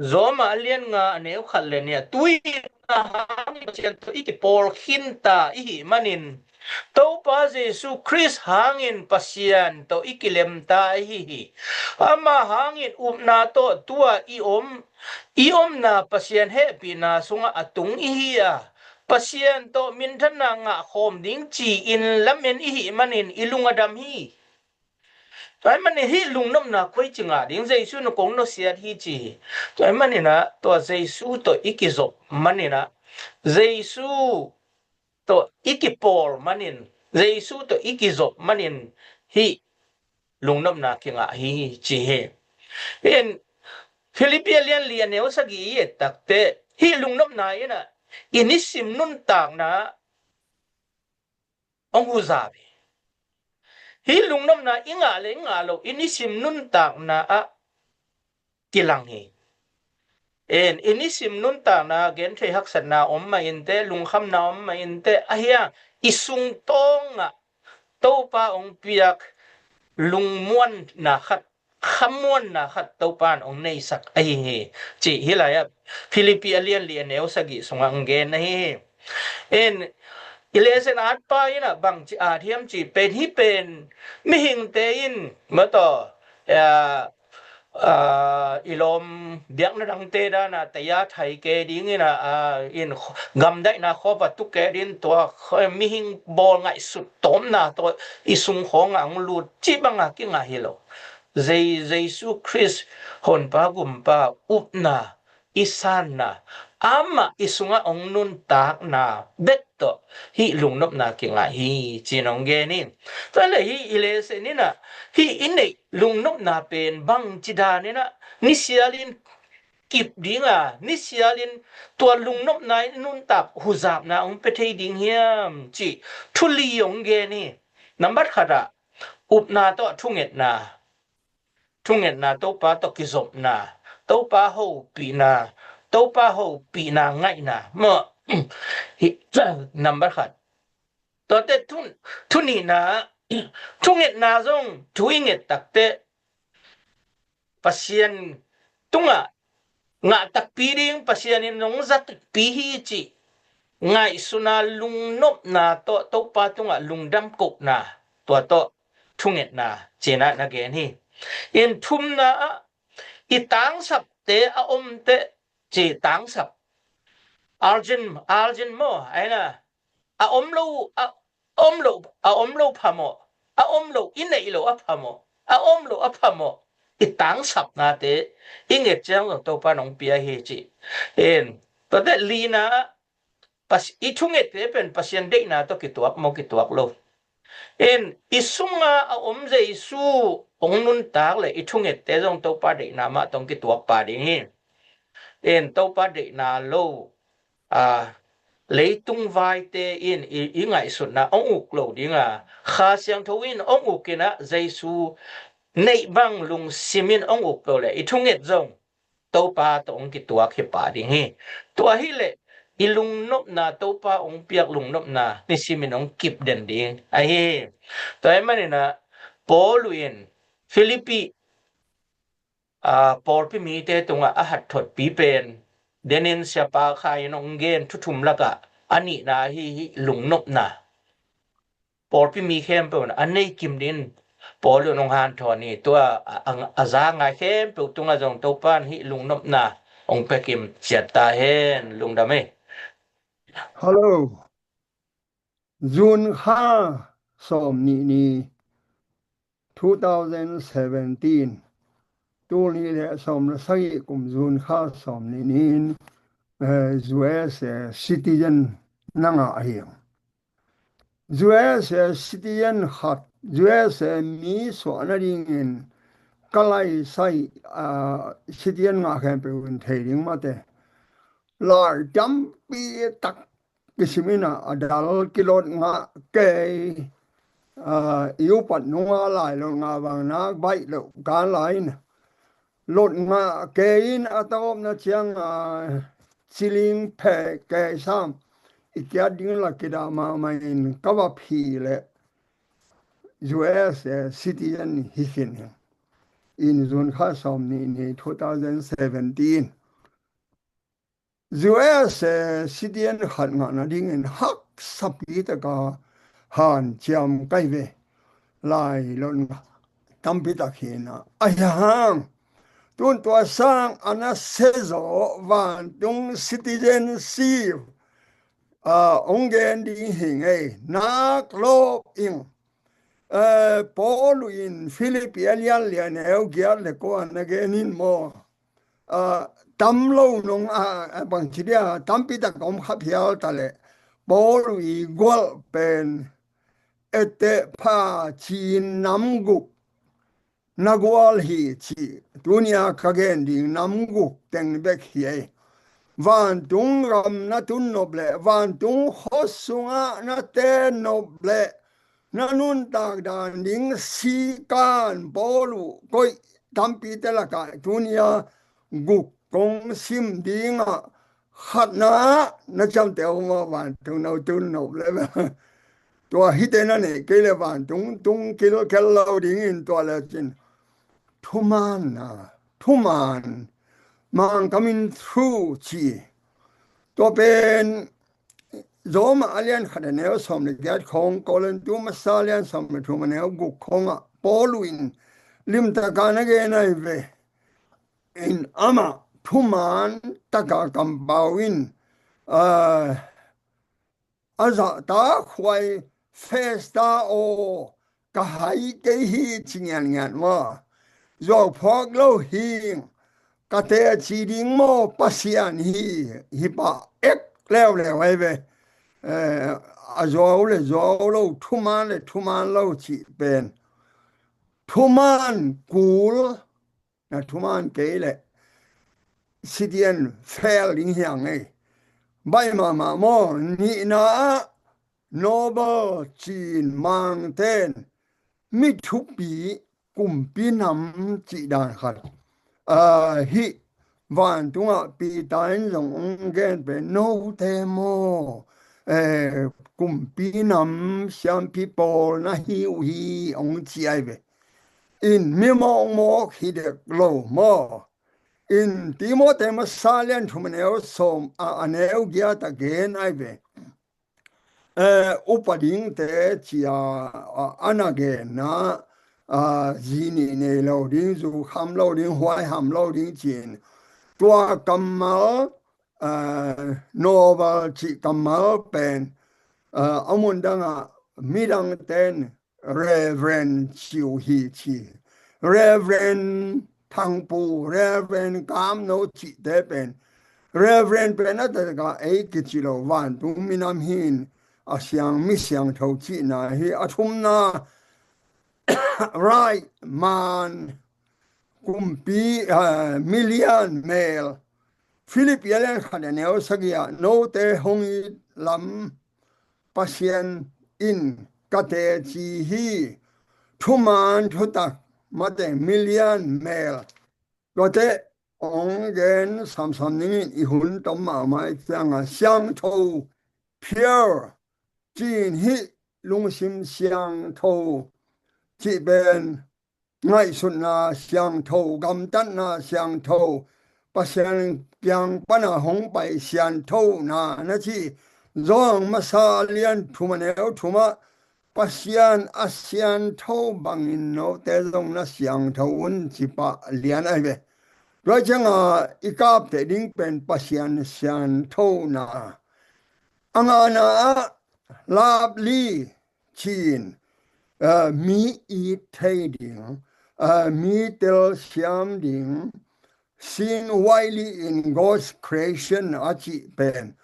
Roma a lian nga a neu khat le nih ah, tu-in Pasian tawh i kipawl khinta i hih manin Topa Jesu Khrist hangin Pasian tawh i kilemta i hi hi. Ama hangin upna tawh tua i om i omna Pasian hehpihna sungah a tung i hi a, Pasian tawh minthanna ngah khawm ding ci-in lamen i hih manin i lung a dam hi. Tua ahih manin hih lungnopna koi ci ngah ding, Jesu in kong nusiat hi ci hi. Tua ahih manin ah tua Jesu tawh i kizop manin ah, Jesu tawh i kipawl manin, Jesu tawh i kizop manin hih lungnopna kingah hi ci hi. In Philippi a lian li a neu sagih i et takteh hih lungnopna in ah i nisim nuntakna hong huzap hi. Hih lungnopna i ngah le i ngah lo i nisim nuntakna ah kilang hi. In i nisim nuntakna genthei haksatna om mah inteh, lungkhamna om mah inteh, ahi hang i sung tawngah Topa hong piak lungmuanna khat, khamuanna khat Topa in hong neisak ahi hi ci hi lai ah Philippi a lian li a neu sagih sungah hong gen ahi hi. In i lesson at pa in ah bangci at hiam cih pen, hih pen mihingte in mataw, ah, ah, i lawm biakna dangte dan ah taya thai ke ding in ah, ah, in gamdaihna khawva tu ke ding, tua kh-, mihing bawl ngaihsut tawmna tawh i sung khawngah hong lut cih bangah kingah hi lo. Jei-, Jesu Khrist honpa gumpa upna i sanna, amah i sungah hong nuntakna bek tawh hih lungnopna kingah hi ci-in hong gen hi. Tua le hih i lesson in ah hih i neih lungnopna pen bangci dan in ah nisialin kip ding a, nisialin tua lungnopna in nuntak huzapna hong pia thei ding hiam cih thu li hong gen hi. Nambat khat ah upna tawh thungetna, thungetna, Topa tawh kizopna, Topa hopihna, Topa hopihna ngaihna maw? Hih nambat khat. Tuate thu, thu nihna, thungetna zong thu i nget takteh Pasian tungah ngah takpi ding, Pasian in hong za takpi hi cih ngaihsutna, lungnopna tawh Topa tungah lungdam kohna, tua tawh thungetna ci-in ah na gen hi. In thumna ah i tangsapte a omte ci, tangsap, urgent, urgent maw, ahi na, a om lo, a om lo, a om lo phamawh, a om lo, i neih lo a phamawh, a om lo a phamawh i tangsapnate i nget ciang zong Topa in hong pia hi ci. In tuate lina ah Pas-, i thungette pen Pasian deihna tawh kituak maw, kituak lo? In i sunga a om Jesu hong nuntak le i thungette zong Topa deihna mah tawh hong kituak pah ding hi. In Topa deihna lo, a, leitung vaite in i, i ngaihsutna hong uk lo ding a, Kha Siangtho in hong uk in ah Jesu neih bang lungsim in hong uk lo le i thunget zong Topa tawh hong kituak hi pah ding hi. Tua hi leh i lungnopna, Topa hong piak lungnopna nisimin hong kip den ding ahi hi. Tua ahih manin ah Paul in Philippi, aa, pawlpi mite tungah a hat thotpi pen, denin Siapa Khai in hong gen thu thum lakah a nihna ahi hih lungnopna. Pawlpi mi khempeuh in a nei kim dingin Paul in hong hanthawn hi. Tua a, a, a za ngai khempeuh tungah zong Topa in hih lungnopna hong pia kim ciat ta hen. Lungdam hi. Hello. June kha sawm nih ni, two thousand seventeen, tul nih le sawm le sagih kum June kha sawm nih ni-in, eh, U S A citizen na ngah hi. U S A citizen khat, U S A mi suah nadingin ka laisai, ah, citizen ngah khempeuh in thei ding mate. Lai tampi tak kisim in a, a dal kilot ngah kei, ah, i upat nunga lai lot ngah bang nak baih loh kan lai in. Lot ngah kei in a tawpna ciang a, ciling pheh kei sam. i kiat ding la kidah mahmah in ka va phi leh U S citizen hi khin hi. In June kha sawm nih ni two thousand seventeen. U S citizen khat ngah nadingin haksapi taka hanciam kai ve. Lai lon tampi tak hi na. Ahi hang tun tua sang a na se zaw vantung citizenship a ong gen ding hi ngei nak lawp ing. Eh, Paul in Philippi a lian lian eu giat le kua na gen in maw? Ah, tam lo nong a, a bang ci dia tampi tak om kha phial ta le Paul i gual pen ete pha cin nam guk na gual hi ci. Tunia ka gen ding nam guk teng bek hi ei. Vantung gam na tun nop le vantung khuasungah na ten nop le na nuntak dan ding sikan Paul uh koih tampite lakah tunia guk kong sim dingah khatna na ciamteh uh maw? Vantung no tun nop le tua hite na neih kei le vantung tung kilkel lo dingin tua le cin thuman na thuman mang coming through ci. Tua pen Roma a lian khat a neu sawm le giat khawng, Korintu masa a lian sawm le thum a neu guk khawngah Paul in limtaka na gen ahi ve. In amah thuman taka kampau in, ah, a zahtak huai Festa aw ka hai kei hi ci ngianngian maw? Zuau phawk lo hi. Ka teci ding maw Pasian hi, hi pah ek leuleu ahi ve. Eh, a zuau le zuau lo, thuman le thuman lo cih pen thuman kul na thuman kei le citizen fail ding hi a ngei. Baih mahmah maw? Nihna ah Nobel cin mangten mi thupi kumpi nam cih dan khat. Ah, hih vantungah Peter in zong ong gen pen note maw, eh, kumpi nam siampi pawl na hi uh hi ong ci ahi ve. In mi mawkmawk hi dek lo maw? In Timothy masa lian thum a neu sawm a, a neu giat a gen ahi ve. Eh, upa dingte cia, a, a na genna, a, zi nih nei lo ding, zu kham lo ding, huai ham lo ding cin. Tua kammal, eh, Nobel cih kammal pen, eh, a mun dangah midangten Reverend ci uh hi ci. Reverend Thangpu, Reverend Kamno cihte pen Reverend pen a takah ei kici lo, vantung minam hi in a siang, mi siangtho cihna hi. A thumna right man, kumpi, ah, milian mel. Philippi a lian khat a neu sagih ah note hong it lam Pasian in ka teci hi. Thuman thutak mate milian mel. Tuate ong gen samsam ningin i hun tom mahmah i cianga siangtho, pure, cin hih lungsim siangtho cih pen ngaihsutna siangtho, gamtatna siangtho, Pasian kiang pana hong pai sianthona na ci John masa lian thum a neu thumah Pasian a siantho bangin note zong na siangtho un ci pah lian ahi ve. Tua cianga i kapteh ding pen Pasian sianthona. A ngana ah lapli cin, eh, mi it thei ding, eh, mi telsiam ding, seen widely in God's creation a cih pen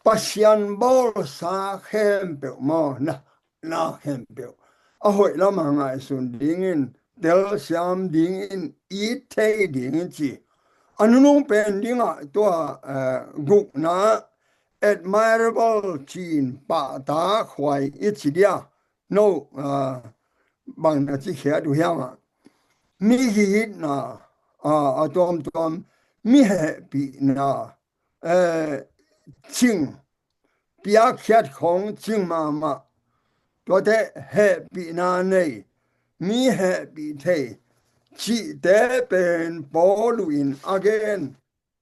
Pasian bawlsa khempeuh maw, na, na khempeuh a hoih lama ngaihsun dingin, telsiam dingin, it thei dingin ci. A nunung pen dingah tua, eh, gukna admirable cin pahtak huai i ci dia. No, ah, bang na ci khiat uh hiam ah? Mi hihitna, ah, a tuamtuam, mi hehpihna, eh, cing, piakkhiat khawng cing mahmah, tuate hehpihna nei, mi hehpih thei cihte pen Paulu in a gen,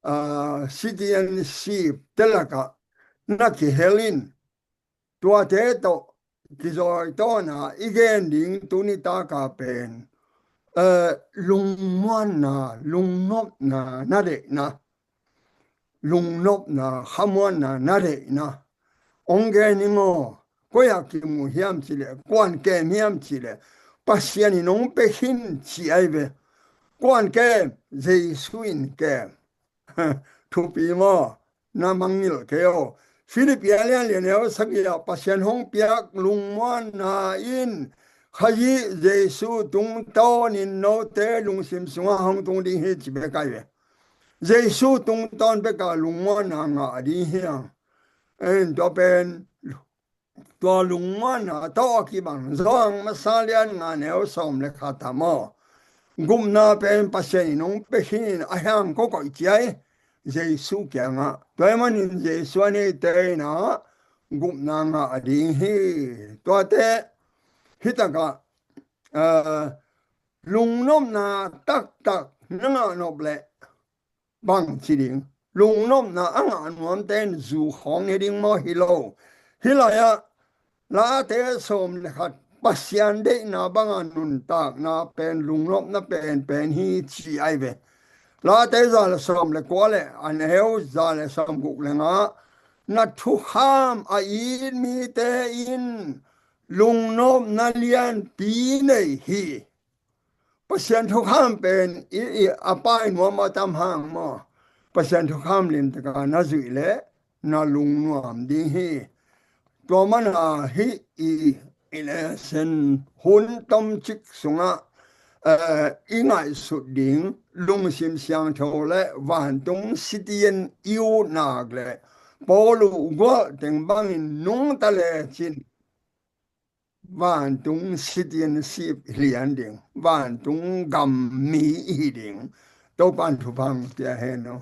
aa, citizenship te lakah na kihel in, tuate tawh kizawitawn a i gen ding tuni taka pen, eh, lungmuanna, lungnopna na deihna, lungnopna, khamuanna na deihna hong gen ing aw. Koi ah kimu hiam cih leh, kuan kem hiam cih leh, Pasian in hong pia khin ci ahi ve. Kuan kem, Jesu in kem. Thupi maw? Na mangngilh kei aw. Filipi a lian li, a neu sagih ah Pasian hong piak lungmuanna in Khazih Jesu tungtawnin note lungsim sungah hong tung ding hi ci bek ahi ve. Jesu tungtawn bekah lungmuanna ngah ding hi hang. En, tua pen tua lungmuanna tawh a kibang Johan masa lian nga neu sawm le khat ah maw, gupna pen Pasian in hong pia khin in, a hiang ko koih ciai Jesu kiangah. Tua ahih manin Jesu a neite in ah gupna ngah ding hi. Tuate hitakah, eh, lungnopna taktak na ngah nop leh bang ci ding? Lungnopna a ngah nuamte in zu khawng ne ding maw? Hi lo. Hih lai-ah Late sawm le khat, Pasian deihna banga nuntakna pen lungnopna penpen hi ci ahi ve. Late za le sawm le kua le a neu za le sawm guk le nga, na thukham a it mite in lungnopna lianpi nei hi. Pasian thukham pen i, i a pai nuam a tam hang maw? Pasian thukham limtaka na zuih leh na lungnuam ding hi. Tua mana hih i, i lesson hun tomcik sungah, eh, i ngaihsut ding lungsim siangtho le vantung citizen i ut nak leh Paulu gualteng bangin nungta lecin vantung citizenship lian ding, vantung gam mi i hi ding. Topan thupha pia hen aw.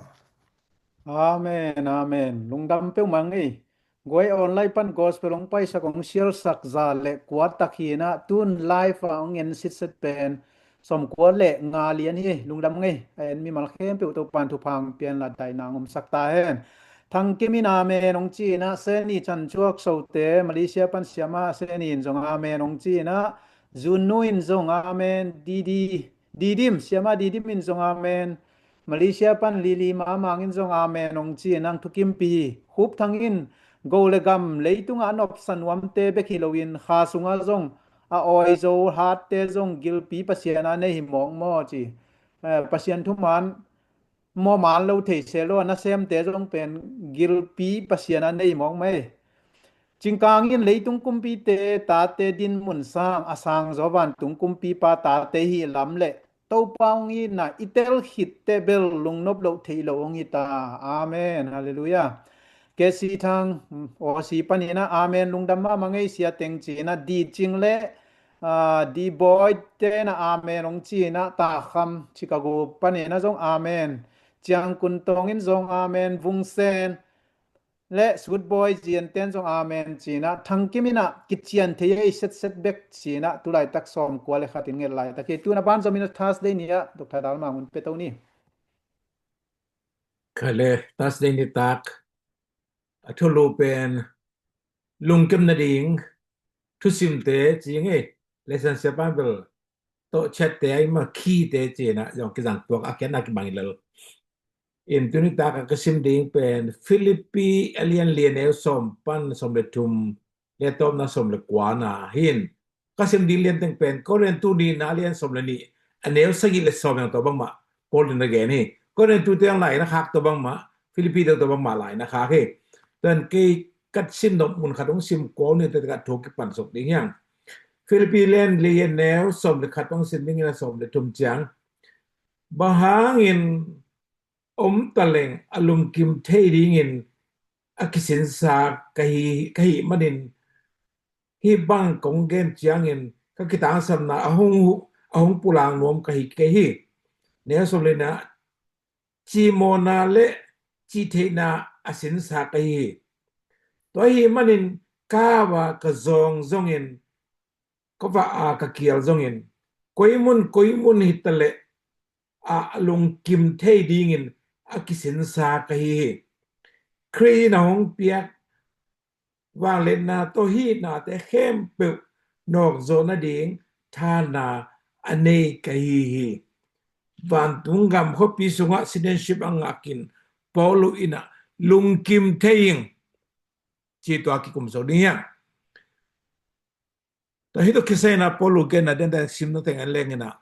Amen, amen. Lungdam peuhmah ing ei. Guai online pan gospel hong paisak, hong sialsak za le kua tak hi in ah, tun live ah hong en sitset pen sawmkua le nga lian hi. Lungdam ing ei. A en mimal khempeuh Topan thupha pia in, laddaihna hong omsak ta hen. Thang Kim in amen hong ci in ah, Seni Chan Chuak Sote, Malaysia pan Siama Seni in zong amen hong ci in ah, Zun Nu in zong amen, Didi, Didim, Siama Didim in zong amen, Malaysia pan Lili Mamang in zong amen hong ci in ah, Thukimpi, Khup Thang in, go le gam leitungah a nopsa nuamte bek hi loin, kha sungah zong a awi zo hatte zong gilpi Pasian a nei hi mawk maw ci. Eh, Pasian thuman mawh man lo thei se lo a, nasemte zong pen gilpi Pasian a nei mawk mai. Cingkang in leitung kumpite tate dinmun sang a sang zaw vantung kumpipa tate hi lam le Topa hong itna i tel khitte bel lungnop loh theih loh hong hi ta. Amen. Halleluiah. Kesi Thang, Aussie panin ah amen, lungdam mahmah ing ei, sia teng ci in ah, Di Cing le, ah, Di Boy te in ah amen hong ci in ah, Ta Kham Chicago panin ah zong amen, Ciang Kun Tong in zong amen, Vung Sen le Sut Boy Zian ten zong amen ci in ah, Thang Kim in ah kician thei ei setset bek ci in ah, tulaitak sawmkua le khat in nget laitak hi. Tun a ban zom in ah Thursday ni ah Doctor Dal Mang un pia to ni. Kha le, Thursday nitak a thulu pen lungkim nading thusimte ci ing ei, lesson sia pan bel tawh chatte ai ma khite ci in ah zong kizang tuak a, khiatna kibang hi lel. In tuni tak a ka sim ding pen Philippi a lian li, a neu sawm pan sawm le thum le a tawpna sawm le kuana hi in, ka sim ding lian teng pen Korintu nihna a lian sawm le nih, a neu sagih le sawm, tua bangmah Paul in a gen hi. Korintu te ang lai na khak tua bangmah, Philippi te tua bangmah lai na khak hi. Tua in kei ka sim nop mun khat hong sim kul ni, tua ka thu kipan suk ding hi hang. Philippi lian li, a neu sawm le khat hong sim ding in, a sawm le thum ciang, bang hangin om taleng a lungkim thei dingin a kisinsa ka hi, ka hih manin, hih bang kong gen ciangin ka kitangsamna a hong, a hong pulang nuam ka hi kei hi. Neu sawm le nihna, cimawhna le cihtheihna a sinsa ka hi hi. Tua ahih manin kava ka zawng zongin, kava a ka kial zongin, koi mun koi mun hitaleh a lungkim thei dingin a kisinsa ka hi hi. Khrih in a hong piak vangliatna tawh hih nate khempeuh nawkzawh nading thahatna a nei ka hi hi. Vantung gam khuapi sungah citizenship a ngakin Paulu in a lungkim thei ing, ci tua kikum zo ding hi hang. Tua hi tawh kisai in a Paulu genna denda simna teng en leng in a,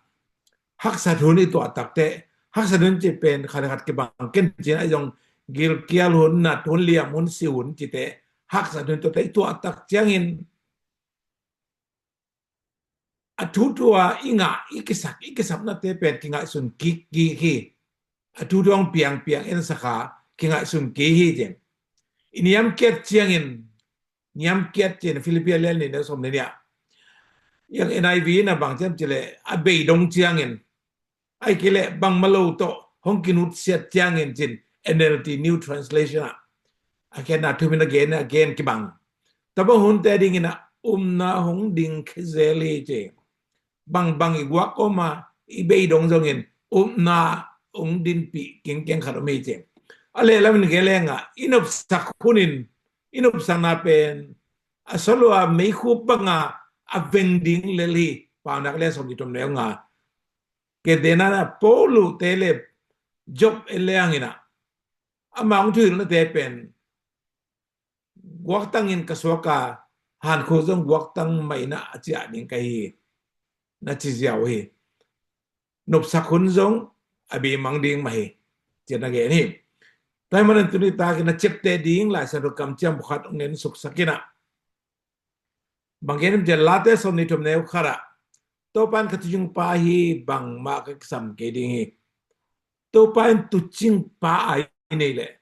haksat hun i tuah takteh, haksat hun ci pen khat le khat kibang ken ci-in a, zong gilkial hun, nat hun, liam hun, si hun cite, haksat hun tuahte i tuah tak ciangin a thutua i ngah, i kisak, i kisapnate pen kingaihsun kik kik hi. A thutua hong piangpiang ensak a kingaihsun kik hi cin. I niamkiat ciangin, niamkiat cin, Philippi a lian nih, neu sawm le nih ah, yang N I V in a bang ciam cileh a beidong ciangin, ahih kei leh bangmah lo tawh hong kinutsiat ciangin cin, N L T, New Translation ah, a khenna thumin a gen, a gen kibang. Tua bang hunte dingin a upna hong ding khe zel hi ci. Bangbang i guak om a, i beidong zongin upna hong dinpih kingkeng khat om hi ci. A lehlamin gen leng a, i nopsak hunin, i nopsakna pen a sawlua meikhup banga a veng ding lel hi. Paunak lian sawm nih, thum neu nga. Gentehna in a, Paulu te le Job en leng in a, ama hong thuhilhnate pen guaktangin ka suak a, hankhuk zong guaktang mah in a ciah ding ka hi, na ci ziau hi. Nopsak hun zong a beimang ding mah hi, ci-in a gen hi. Tua ahih manin tuni takin a ciapteh ding Lai Siangtho kamciam pakhat hong en suksak in a, bang gen hiam cih leh, Late sawm nih, thum neu khat ah, Topa in ka tuucingpa hi, bangmah ka kisam kei ding hi. Topa in tuucingpa a i neih leh,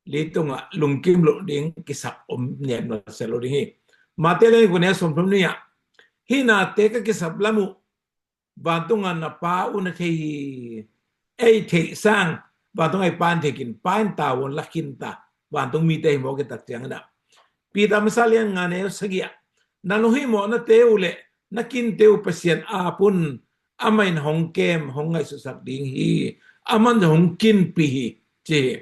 leitungah lungkim loh ding, kisap om niamlo se lo ding hi. Mate lian kua, neu sawm thum nih ah, hih nate ka kisap lam uh vantung a na Pa un a thei hi. Ei theih sang vantung a i Pa in thei khin, Pa in tavuan la khin ta, vantung mite hi mawk i tak ciangin a, Peter masa lian nga, neu sagih ah, na lunghihmawhnate uh le na kinte uh Pasian ap un, amah in hong kem, hong ngaihsutsak ding hi, amah in hong kinpih hi, ci hi.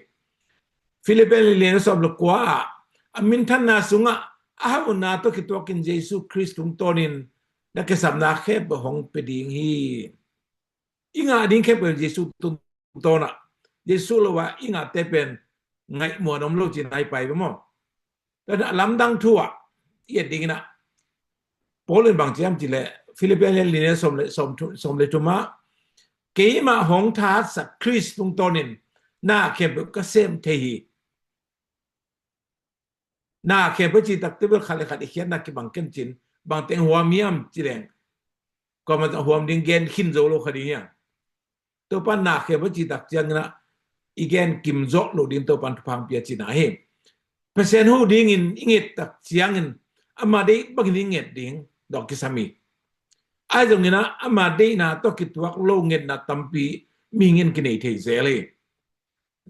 Philippi lian sawm le kua ah, a minthanna sungah a hauhna tawh kituakin Jesu Khrist tungtawnin na kisapna khempeuh hong pia ding hi. I ngah ding khempeuh Jesu tungtawn ah, Jesu lo ah i ngahte pen ngaihmuan om lo cihna hi pai ve maw. Tua a lamdang thu ah i et dingin a, Paul in bang ci hiam cih leh, Philippi lian li, neu sawm le, sawm thu, sawm le thum ah, keimah hong thahatsak Khrist tungtawnin na khempeuh ka sem thei hi. Na khempeuh cih takte bel khat le khat i khiatna kibang ken cin, bang teng huam hiam cih leng, kuamah teng huam ding gen khin zo lo kha ding hiam. Topa in na khempeuh cih tak ciangin a, i gen kim zawh loh ding Topa in thupha hong pia cihna hi. Pasian huh dingin i nget tak ciangin ama deih bangin i nget ding dawh kisam hi. Ahi zongin a, ama deihna tawh kituak lo ngetna tampi mihing in kinei thei zel hi.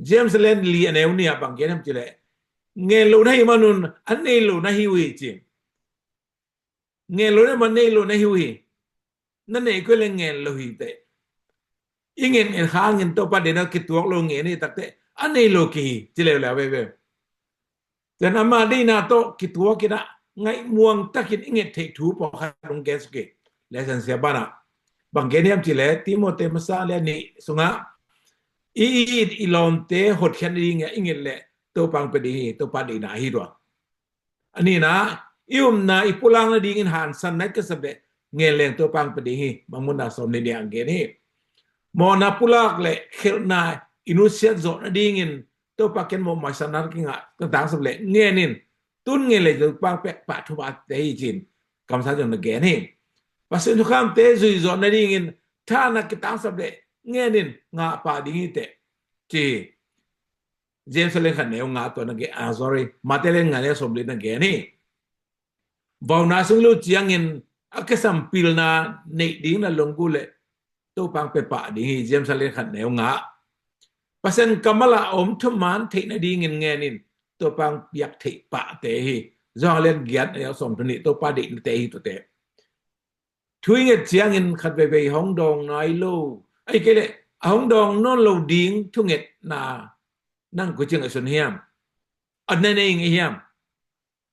James lian li, a neu nih ah bang gen hiam cih leh, ngen lo na hih manun a nei lo na hi uh hi, ci. Ngen lo na hih man nei lo na hi uh hi. Na neih kei leh ngen lo hi teh. I ngen ngen hangin Topa deihna kituak lo ngen i tak teh a nei lo kihi, ci leuleu veve. Tua in ama deihna tawh kituakin a, ngaihmuang takin i nget theih thu pawlkhat hong gen suk hi. Lesson sia banah bang gen hiam cih leh, Timoti masa lian nih sungah, i it i lawmte hotkhiat nading a i nget leh Topa hong pia ding hi, Topa deihna ahi tua. A nihna, i upna i pulak nadingin hansanna i kisap leh ngen leng Topa hong pia ding hi, Mangmuhna sawm le nih ah gen hi. Mawhna pulak leh khelhna i nusiat zawh nadingin Topa ken mawh maisanna ka ngah, ka tangsap leh ngen in, tun ngen leh Topa hong pia pah thupha te hi, ci-in kamsang zong na gen hi. Pasian thukhamte zui zawh nadingin thahatna ka tangsap leh ngen in, ngah pah ding hi teh, ci hi. James lian khat neu nga tua na gen, ah, sorry, Mate lian nga neu sawm li na gen hi. Vauna sung i lut ciangin a kisam pilna neih ding na lunggulh leh Topa hong pia pah ding hi, James lian khat neu nga. Pasian kammal ah a om thuman theih nadingin ngen in, Topa hong piak theih pahte hi. Johan lian giat a neu sawm thum nih, Topa deihnate hi tuate. Thu i nget ciangin khat veivei hong dawng nai lo. Ahih kei leh a hong dawng nawn lo ding thungetna nang koi ci ngaihsun hiam? A na nei ngei hiam?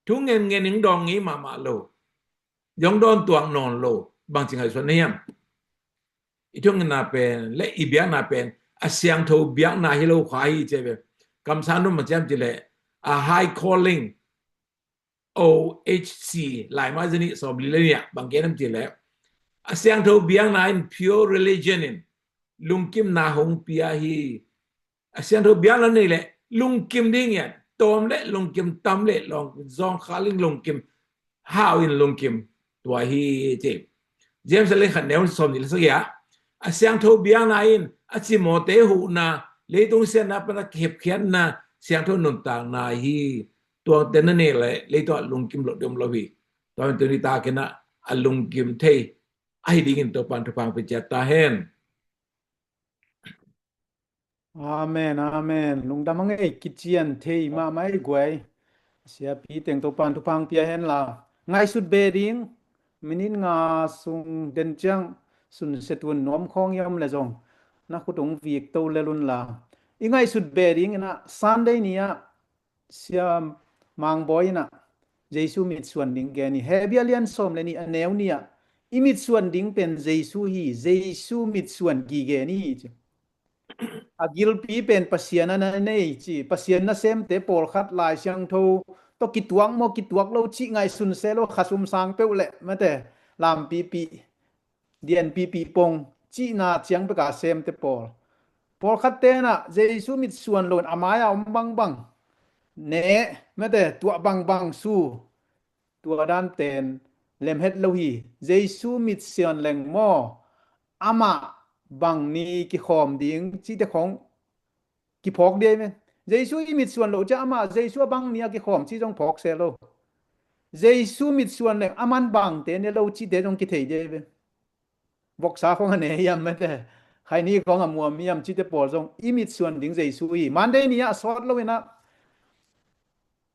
Thu ngen ngen in dawng ngei mahmah lo. Zong dawn tuak nawn lo. Bang ci ngaihsun hiam? I thungetna pen le i biakna pen a siangtho biakna hi lo kha hi ci ve. Kamsang dum a ciam ci leh a high calling, O H C, Lai mah zani sawm li le nih ah bang gen hiam ci leh, a siangtho biakna in, pure religion in lungkimna hong pia hi. A siangtho biakna nei leh lungkim ding hiam? Tawm leh lungkim, tam leh lungkim, zawngkhal in lungkim, hau in lungkim, tua hi ci. James a lian khat neu sawm nih le sagih ah, a siangtho biakna in a cimawhte huhna, leitung siatna pan a kihepkhiatna, siangtho nuntakna hi. Tuate na nei leh leitung ah lungkim loh ding om lo hi. Tua hi tuni takin ah a lungkim thei ahi dingin Topa'n thupha hong pia ciat ta hen. Amen, amen. Lungdam a ngei kician thei mahmah ei guai. Siapi teng Topa'n thupha hong pia hen la. Ngaihsut be ding, minit nga sung den ciang sunset un, nuam khawng i om leh zong na khut hong vik to lel un la. I ngaihsut be ding in ah Sunday ni ah Sia Mang Bawi in ah Jesu mitsuan ding gen hi. Hebru a lian sawm le nih a neu nih ah i mitsuan ding pen Jesu hi, Jesu mitsuan gige ni hi ci. A gilpi pen Pasian a na nei ci, Pasian nasemte pawlkhat Lai Siangtho tawh kituak maw kituak lo cih ngaihsun se lo, khasum sang peuh leh mate, lampipi, dianpipi pong cihna ciang bek a semte pawl. Pawlkhatte in ah Jesu mitsuan lo in a mai-a om bangbang, neh mate, tuah bangbang su, tua dan pen lem het lo hi. Jesu mitsuan leng maw, amah bang ni kikhawm ding cihte khawng kiphawk ding hi ve. Jesu i mitsuan loh ciang amah Jesu a bang ni a kikhawm cih zong phawk se lo. Jesu mitsuan leng aman bangte ne lo cihte zong kithei ding hi ve. Voksa khawng a ne hiam mate, khaini khawng a muam hiam cihte pawl zong i mitsuan ding Jesu hi. Monday ni ah a sawt lo in ah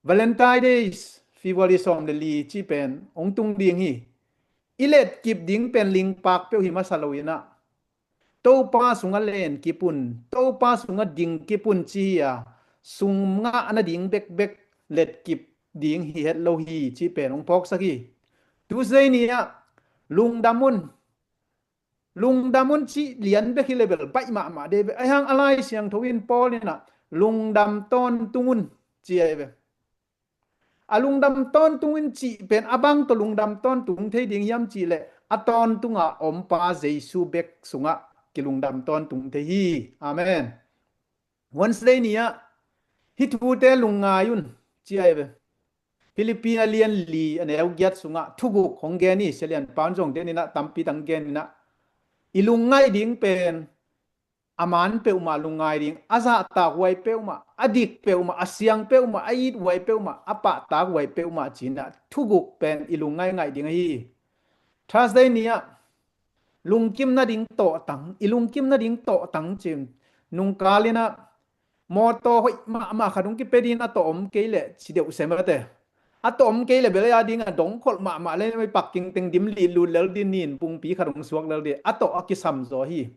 Valentine Days, February sawm le li cih pen hong tung ding hi. I letkip ding pen lingpak peuh hi masa lo in ah, Topa sungah lenkip un, Topa sungah dingkip un ci hi a, sungah a na ding bekbek letkip ding hi het lo hi cih pen hong phawksak hi. Tuesday ni ah lungdam un, lungdam un cih lian bek hi leh bel baih mahmah ding hi ve. Ahi hang a Lai Siangtho in Paul in ah lungdam tawntung un ci ahi ve. A lungdam tawntung un cih pen a bang tawh lungdam tawntung thei ding hiam cih leh a tawntung a ompa Jesu bek sungah kilungdam tawntung thei hi. Amen. Wednesday ni ah hih thute lungngai un ci ahi ve. Philippi a lian li a neu giat sungah thuguk hong gen hi. Sia Lian Pan zong den in ah tampi tang gen in ah, i lungngaih ding pen a man peuhmah lungngai ding, a zahtakhuai peuhmah, a dik peuhmah, a siang peuhmah, a ithuai peuhmah, a pahtakhuai peuhmah ci in ah thuguk pen i lungngaih ngaih ding ahi hi. Thursday ni ah lungkim nading tawhtang, i lungkim nading tawhtang ci in, nungkal in ah mawtaw hoih mahmah khat hong kipia ding in a tawh om kei leh ci deuh se mate. A tawh om kei leh bel a ding a dongkholh mahmah leh, parking teng dim lihlut lel ding, nin pungpi khat hong suak lel ding, a tawh a kisam zaw hi.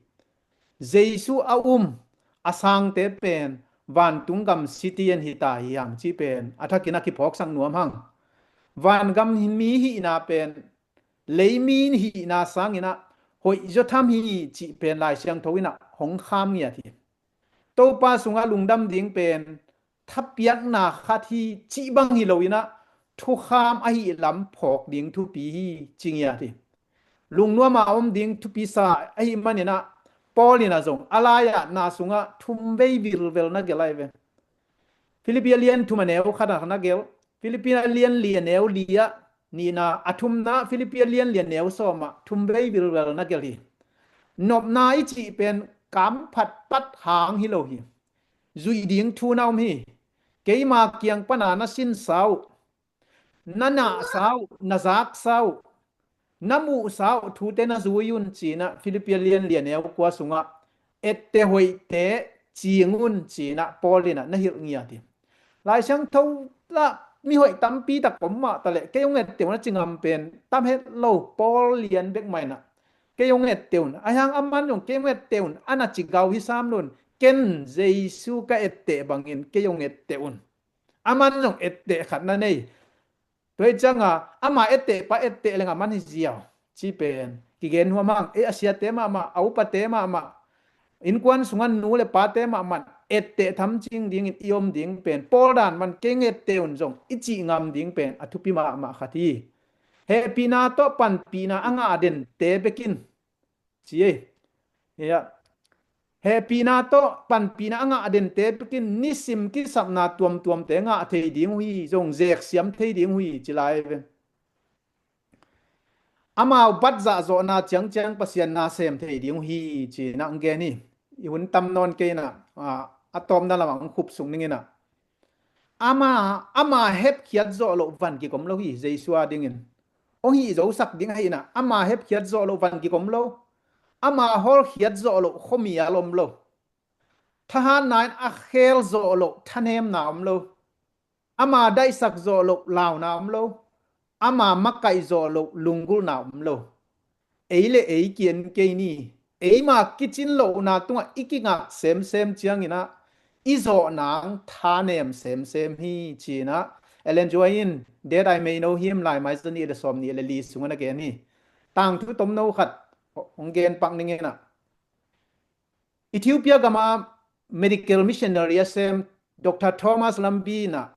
Jesu a um a sangte pen vantung gam citizen hi ta hi hang cih pen a thakin a kiphawksak nuam hang. Vangam mi hihna pen lei mi hihna sangin ah hoih zaw tham hi cih pen Lai Siangtho in ah hong kham ngiat hi. Topa sungah lungdam ding pen thapiakna khat hi cih bang hi lo in ah thukham ahih lam phawk ding thupi hi ci ngiat hi. Lungnuam a om ding thupi sa ahih manin ah Paul in ah zong a lai-atna sungah thum vei vilvel na gelh ahi ve. Philippi a lian thum a neu khat ah na gelh, Philippi a lian li a neu li ah nihna, a thumna Philippi a lian li a neu sawm ah thum vei vilvel na gelh hi. Nopna i cih pen kam phatpat hang hi lo hi. Zuih ding thu na om hi. Keima kiang pana na sinsa uh, na nahsa uh, na zaksa uh, na muhsa uh thute na zui un ci in ah Philippi a lian li a neu kua sungah ette hoihte cing un ci in ah Paul in ah na hilh ngiat hi. Lai Siangtho lah mihoih tampi tak om mah taleh kei hong etteh un a ci ngam pen tam het lo, Paul lian bek mah inah kei hong etteh un. Ahi hang aman zong kei hong etteh un a na ci gau hi sam lo in, ken Jesu ka etteh bangin kei hong etteh un. Aman zong etteh khat na nei. Tua hi cianga ama etteh pa etteh leng aman hi ziau ci pen kigen huam hang. Ei a siate mahmah, a upate mahmah, innkuan sunga nu le pate mahmah etteh thamcing dingin i om ding pen, Paul dan man kei etteh un zong i cih ngam ding pen a thupi mahmah khat hi. Hehpihna tawh panpihna a ngah dente bekin ci ei. Hehpihna tawh panpihna a ngah dente bekin nisim kisapna tuamtuamte ngah thei ding uh hi, zong zeksiam thei ding uh hi ci lai ve. Amau bat zahzawhna ciangciang Pasian na sem thei ding uh hi ci-in ah hong gen hi. I hun tam nawn kei inah a tawpna lamah hong khupsuk ning inah, ama, ama hepkhiat zawh loh van kik om lo hi. Jesu a dingin hong hihzosak ding ahi inah ama hepkhiat zawh loh van kik om lo. Ama hawlkhiat zawh loh khuamial om lo. Thahatna in a khel zawh loh thanemna om lo. Ama daihsak zawh loh launa om lo. Ama makaih zawh loh lunggulhna om lo. Ei le ei ki-en kei ni. Eima kicin lohna tungah i kingak semsem cianginah i zawh nang thanem semsem hi ci-inah Ellen G. White in That I May Know Him, Lai Maizah nih le sawm nih le li sungah na gen hi. Tangthu tomno khat hong gen pak ning inah, Ethiopia gama medical missionary a sem Doctor Thomas Lambi inah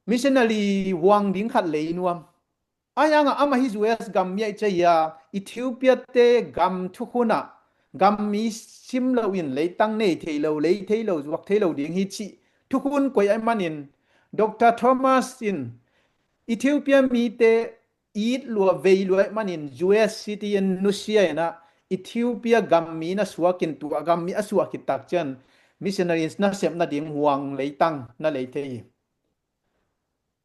missionary huang ding khat lei nuam. Ahi hangah amah hi U S gam mi ahi ciah Ethiopia te gam thukhun ah gam mi sim loin leitang nei thei lo, lei thei lo, zuak thei lo ding hi cih thukhun koih ahih manin Doctor Thomas in Ethiopia mite it lua vei lua ahih manin U S citizen nusia inah Ethiopia gam mi na suakin, tua gam mi a suah khit tak ciang missionary nasep nading huang leitang na lei thei hi.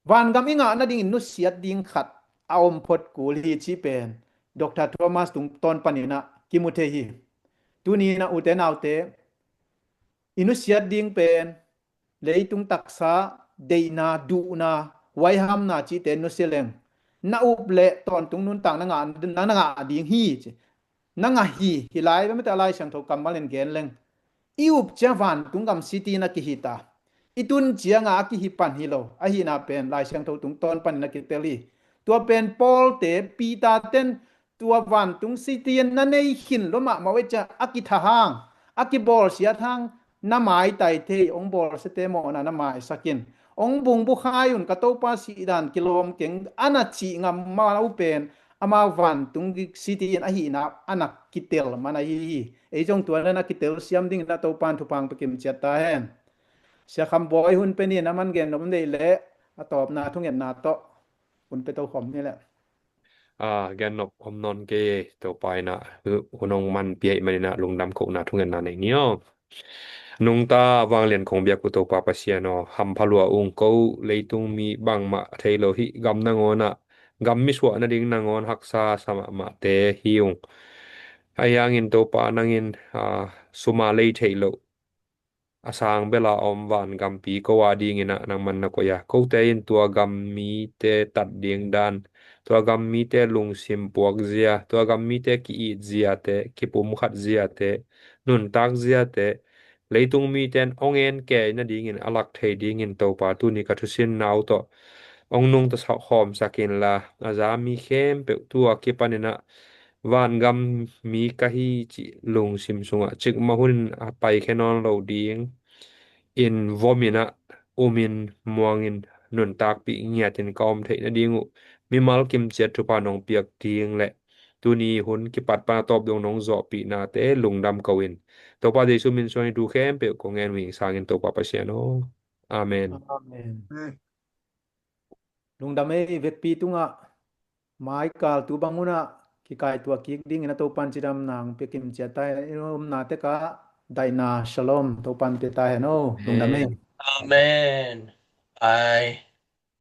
Vangam i ngah nadingin nusiat ding khat a om phot kul hi cih pen Doctor Thomas tungtawn panin ah kimu thei hi. Tuni inah ute naute, i nusiat ding pen leitung taksa, deihna, duhna, huaihamna cihte nusia leng na up le tawntung nuntak na ngah, na, na ngah ding hi ci. Na ngah hi, hi lai, bemete a Lai Siangtho kammal in gen leng i up ciang vantung gam citizen a kihi ta. I tun cianga a kihi pan hi lo ahihna pen Lai Siangtho tungtawn panin a kitel hi. Tua pen Paul te, Peter ten tua vantung citizen na nei khin lua mahmah uh ei ciah a kitha hang, a kibawlsiat hang, na maitai thei, hong bawlsiate mawhna na maisak in, hong bungbukhai un, ka Topa sihdan kilawm keng a na cih ngam ma uh pen amau vantung citizen ahihna a na kitel man ahi hi. Ei zong tua na kitel siam dingin a Topa in thupha hong pia kimciat ta hen. Sia Kham Bawi, hun pe ni, na man gen nop om deih leh a tawpna thungetna tawh hun pe tokhom ni leh. A, gen nop om nawn kei, Topa inah hun hong man pia ahih manin ah lungdam kohna thungetna nei ni aw. Nungta vanglian kong biak uh Topa Pasian aw, hampha lua ung. Ko leitung mi bangmah thei lo hih gam nangawn ah gam mi suah nading nangawn haksa sa mahmahte hi ung. Ahi hangin Topa nangin, a, sum a lei theih loh a sang bela a om vangampi ko a dingin ah nangman na koih a, kote in tua gam mite tat ding dan, tua gam mite lungsim puak zia, tua gam mite ki-it ziate, kipumkhat ziate, nuntak ziate, leitung mite in hong en kei nadingin a lak thei dingin Topa tuni ka thusinna uh tawh hong nungta khawmsak inla, a za mi khempeuh tua kipanin ah vangam mi ka hi cih lungsim sungah cikmah hunin a paikhia nawn lo ding in vomin ah umin muangin nuntakpih ngiatin ka om theih nading uh mimal kimciat thupha nong piak ding le tuni hun kipat pan a tawp dong nong zawhpihnate lungdam ko in, Topa Jesu min suangin thu khempeuh kong ngen uh hing sangin, Topa Pasian aw. Amen. Amen. Lungdam ei, vekpi tungah maikal tu bang hunah kikaitua kik dingin a Topan cidamna hong pia kimciat ta hen. I omna tekah daihna shalom Topan pia ta hen aw. Lungdam ei. Amen. Ai.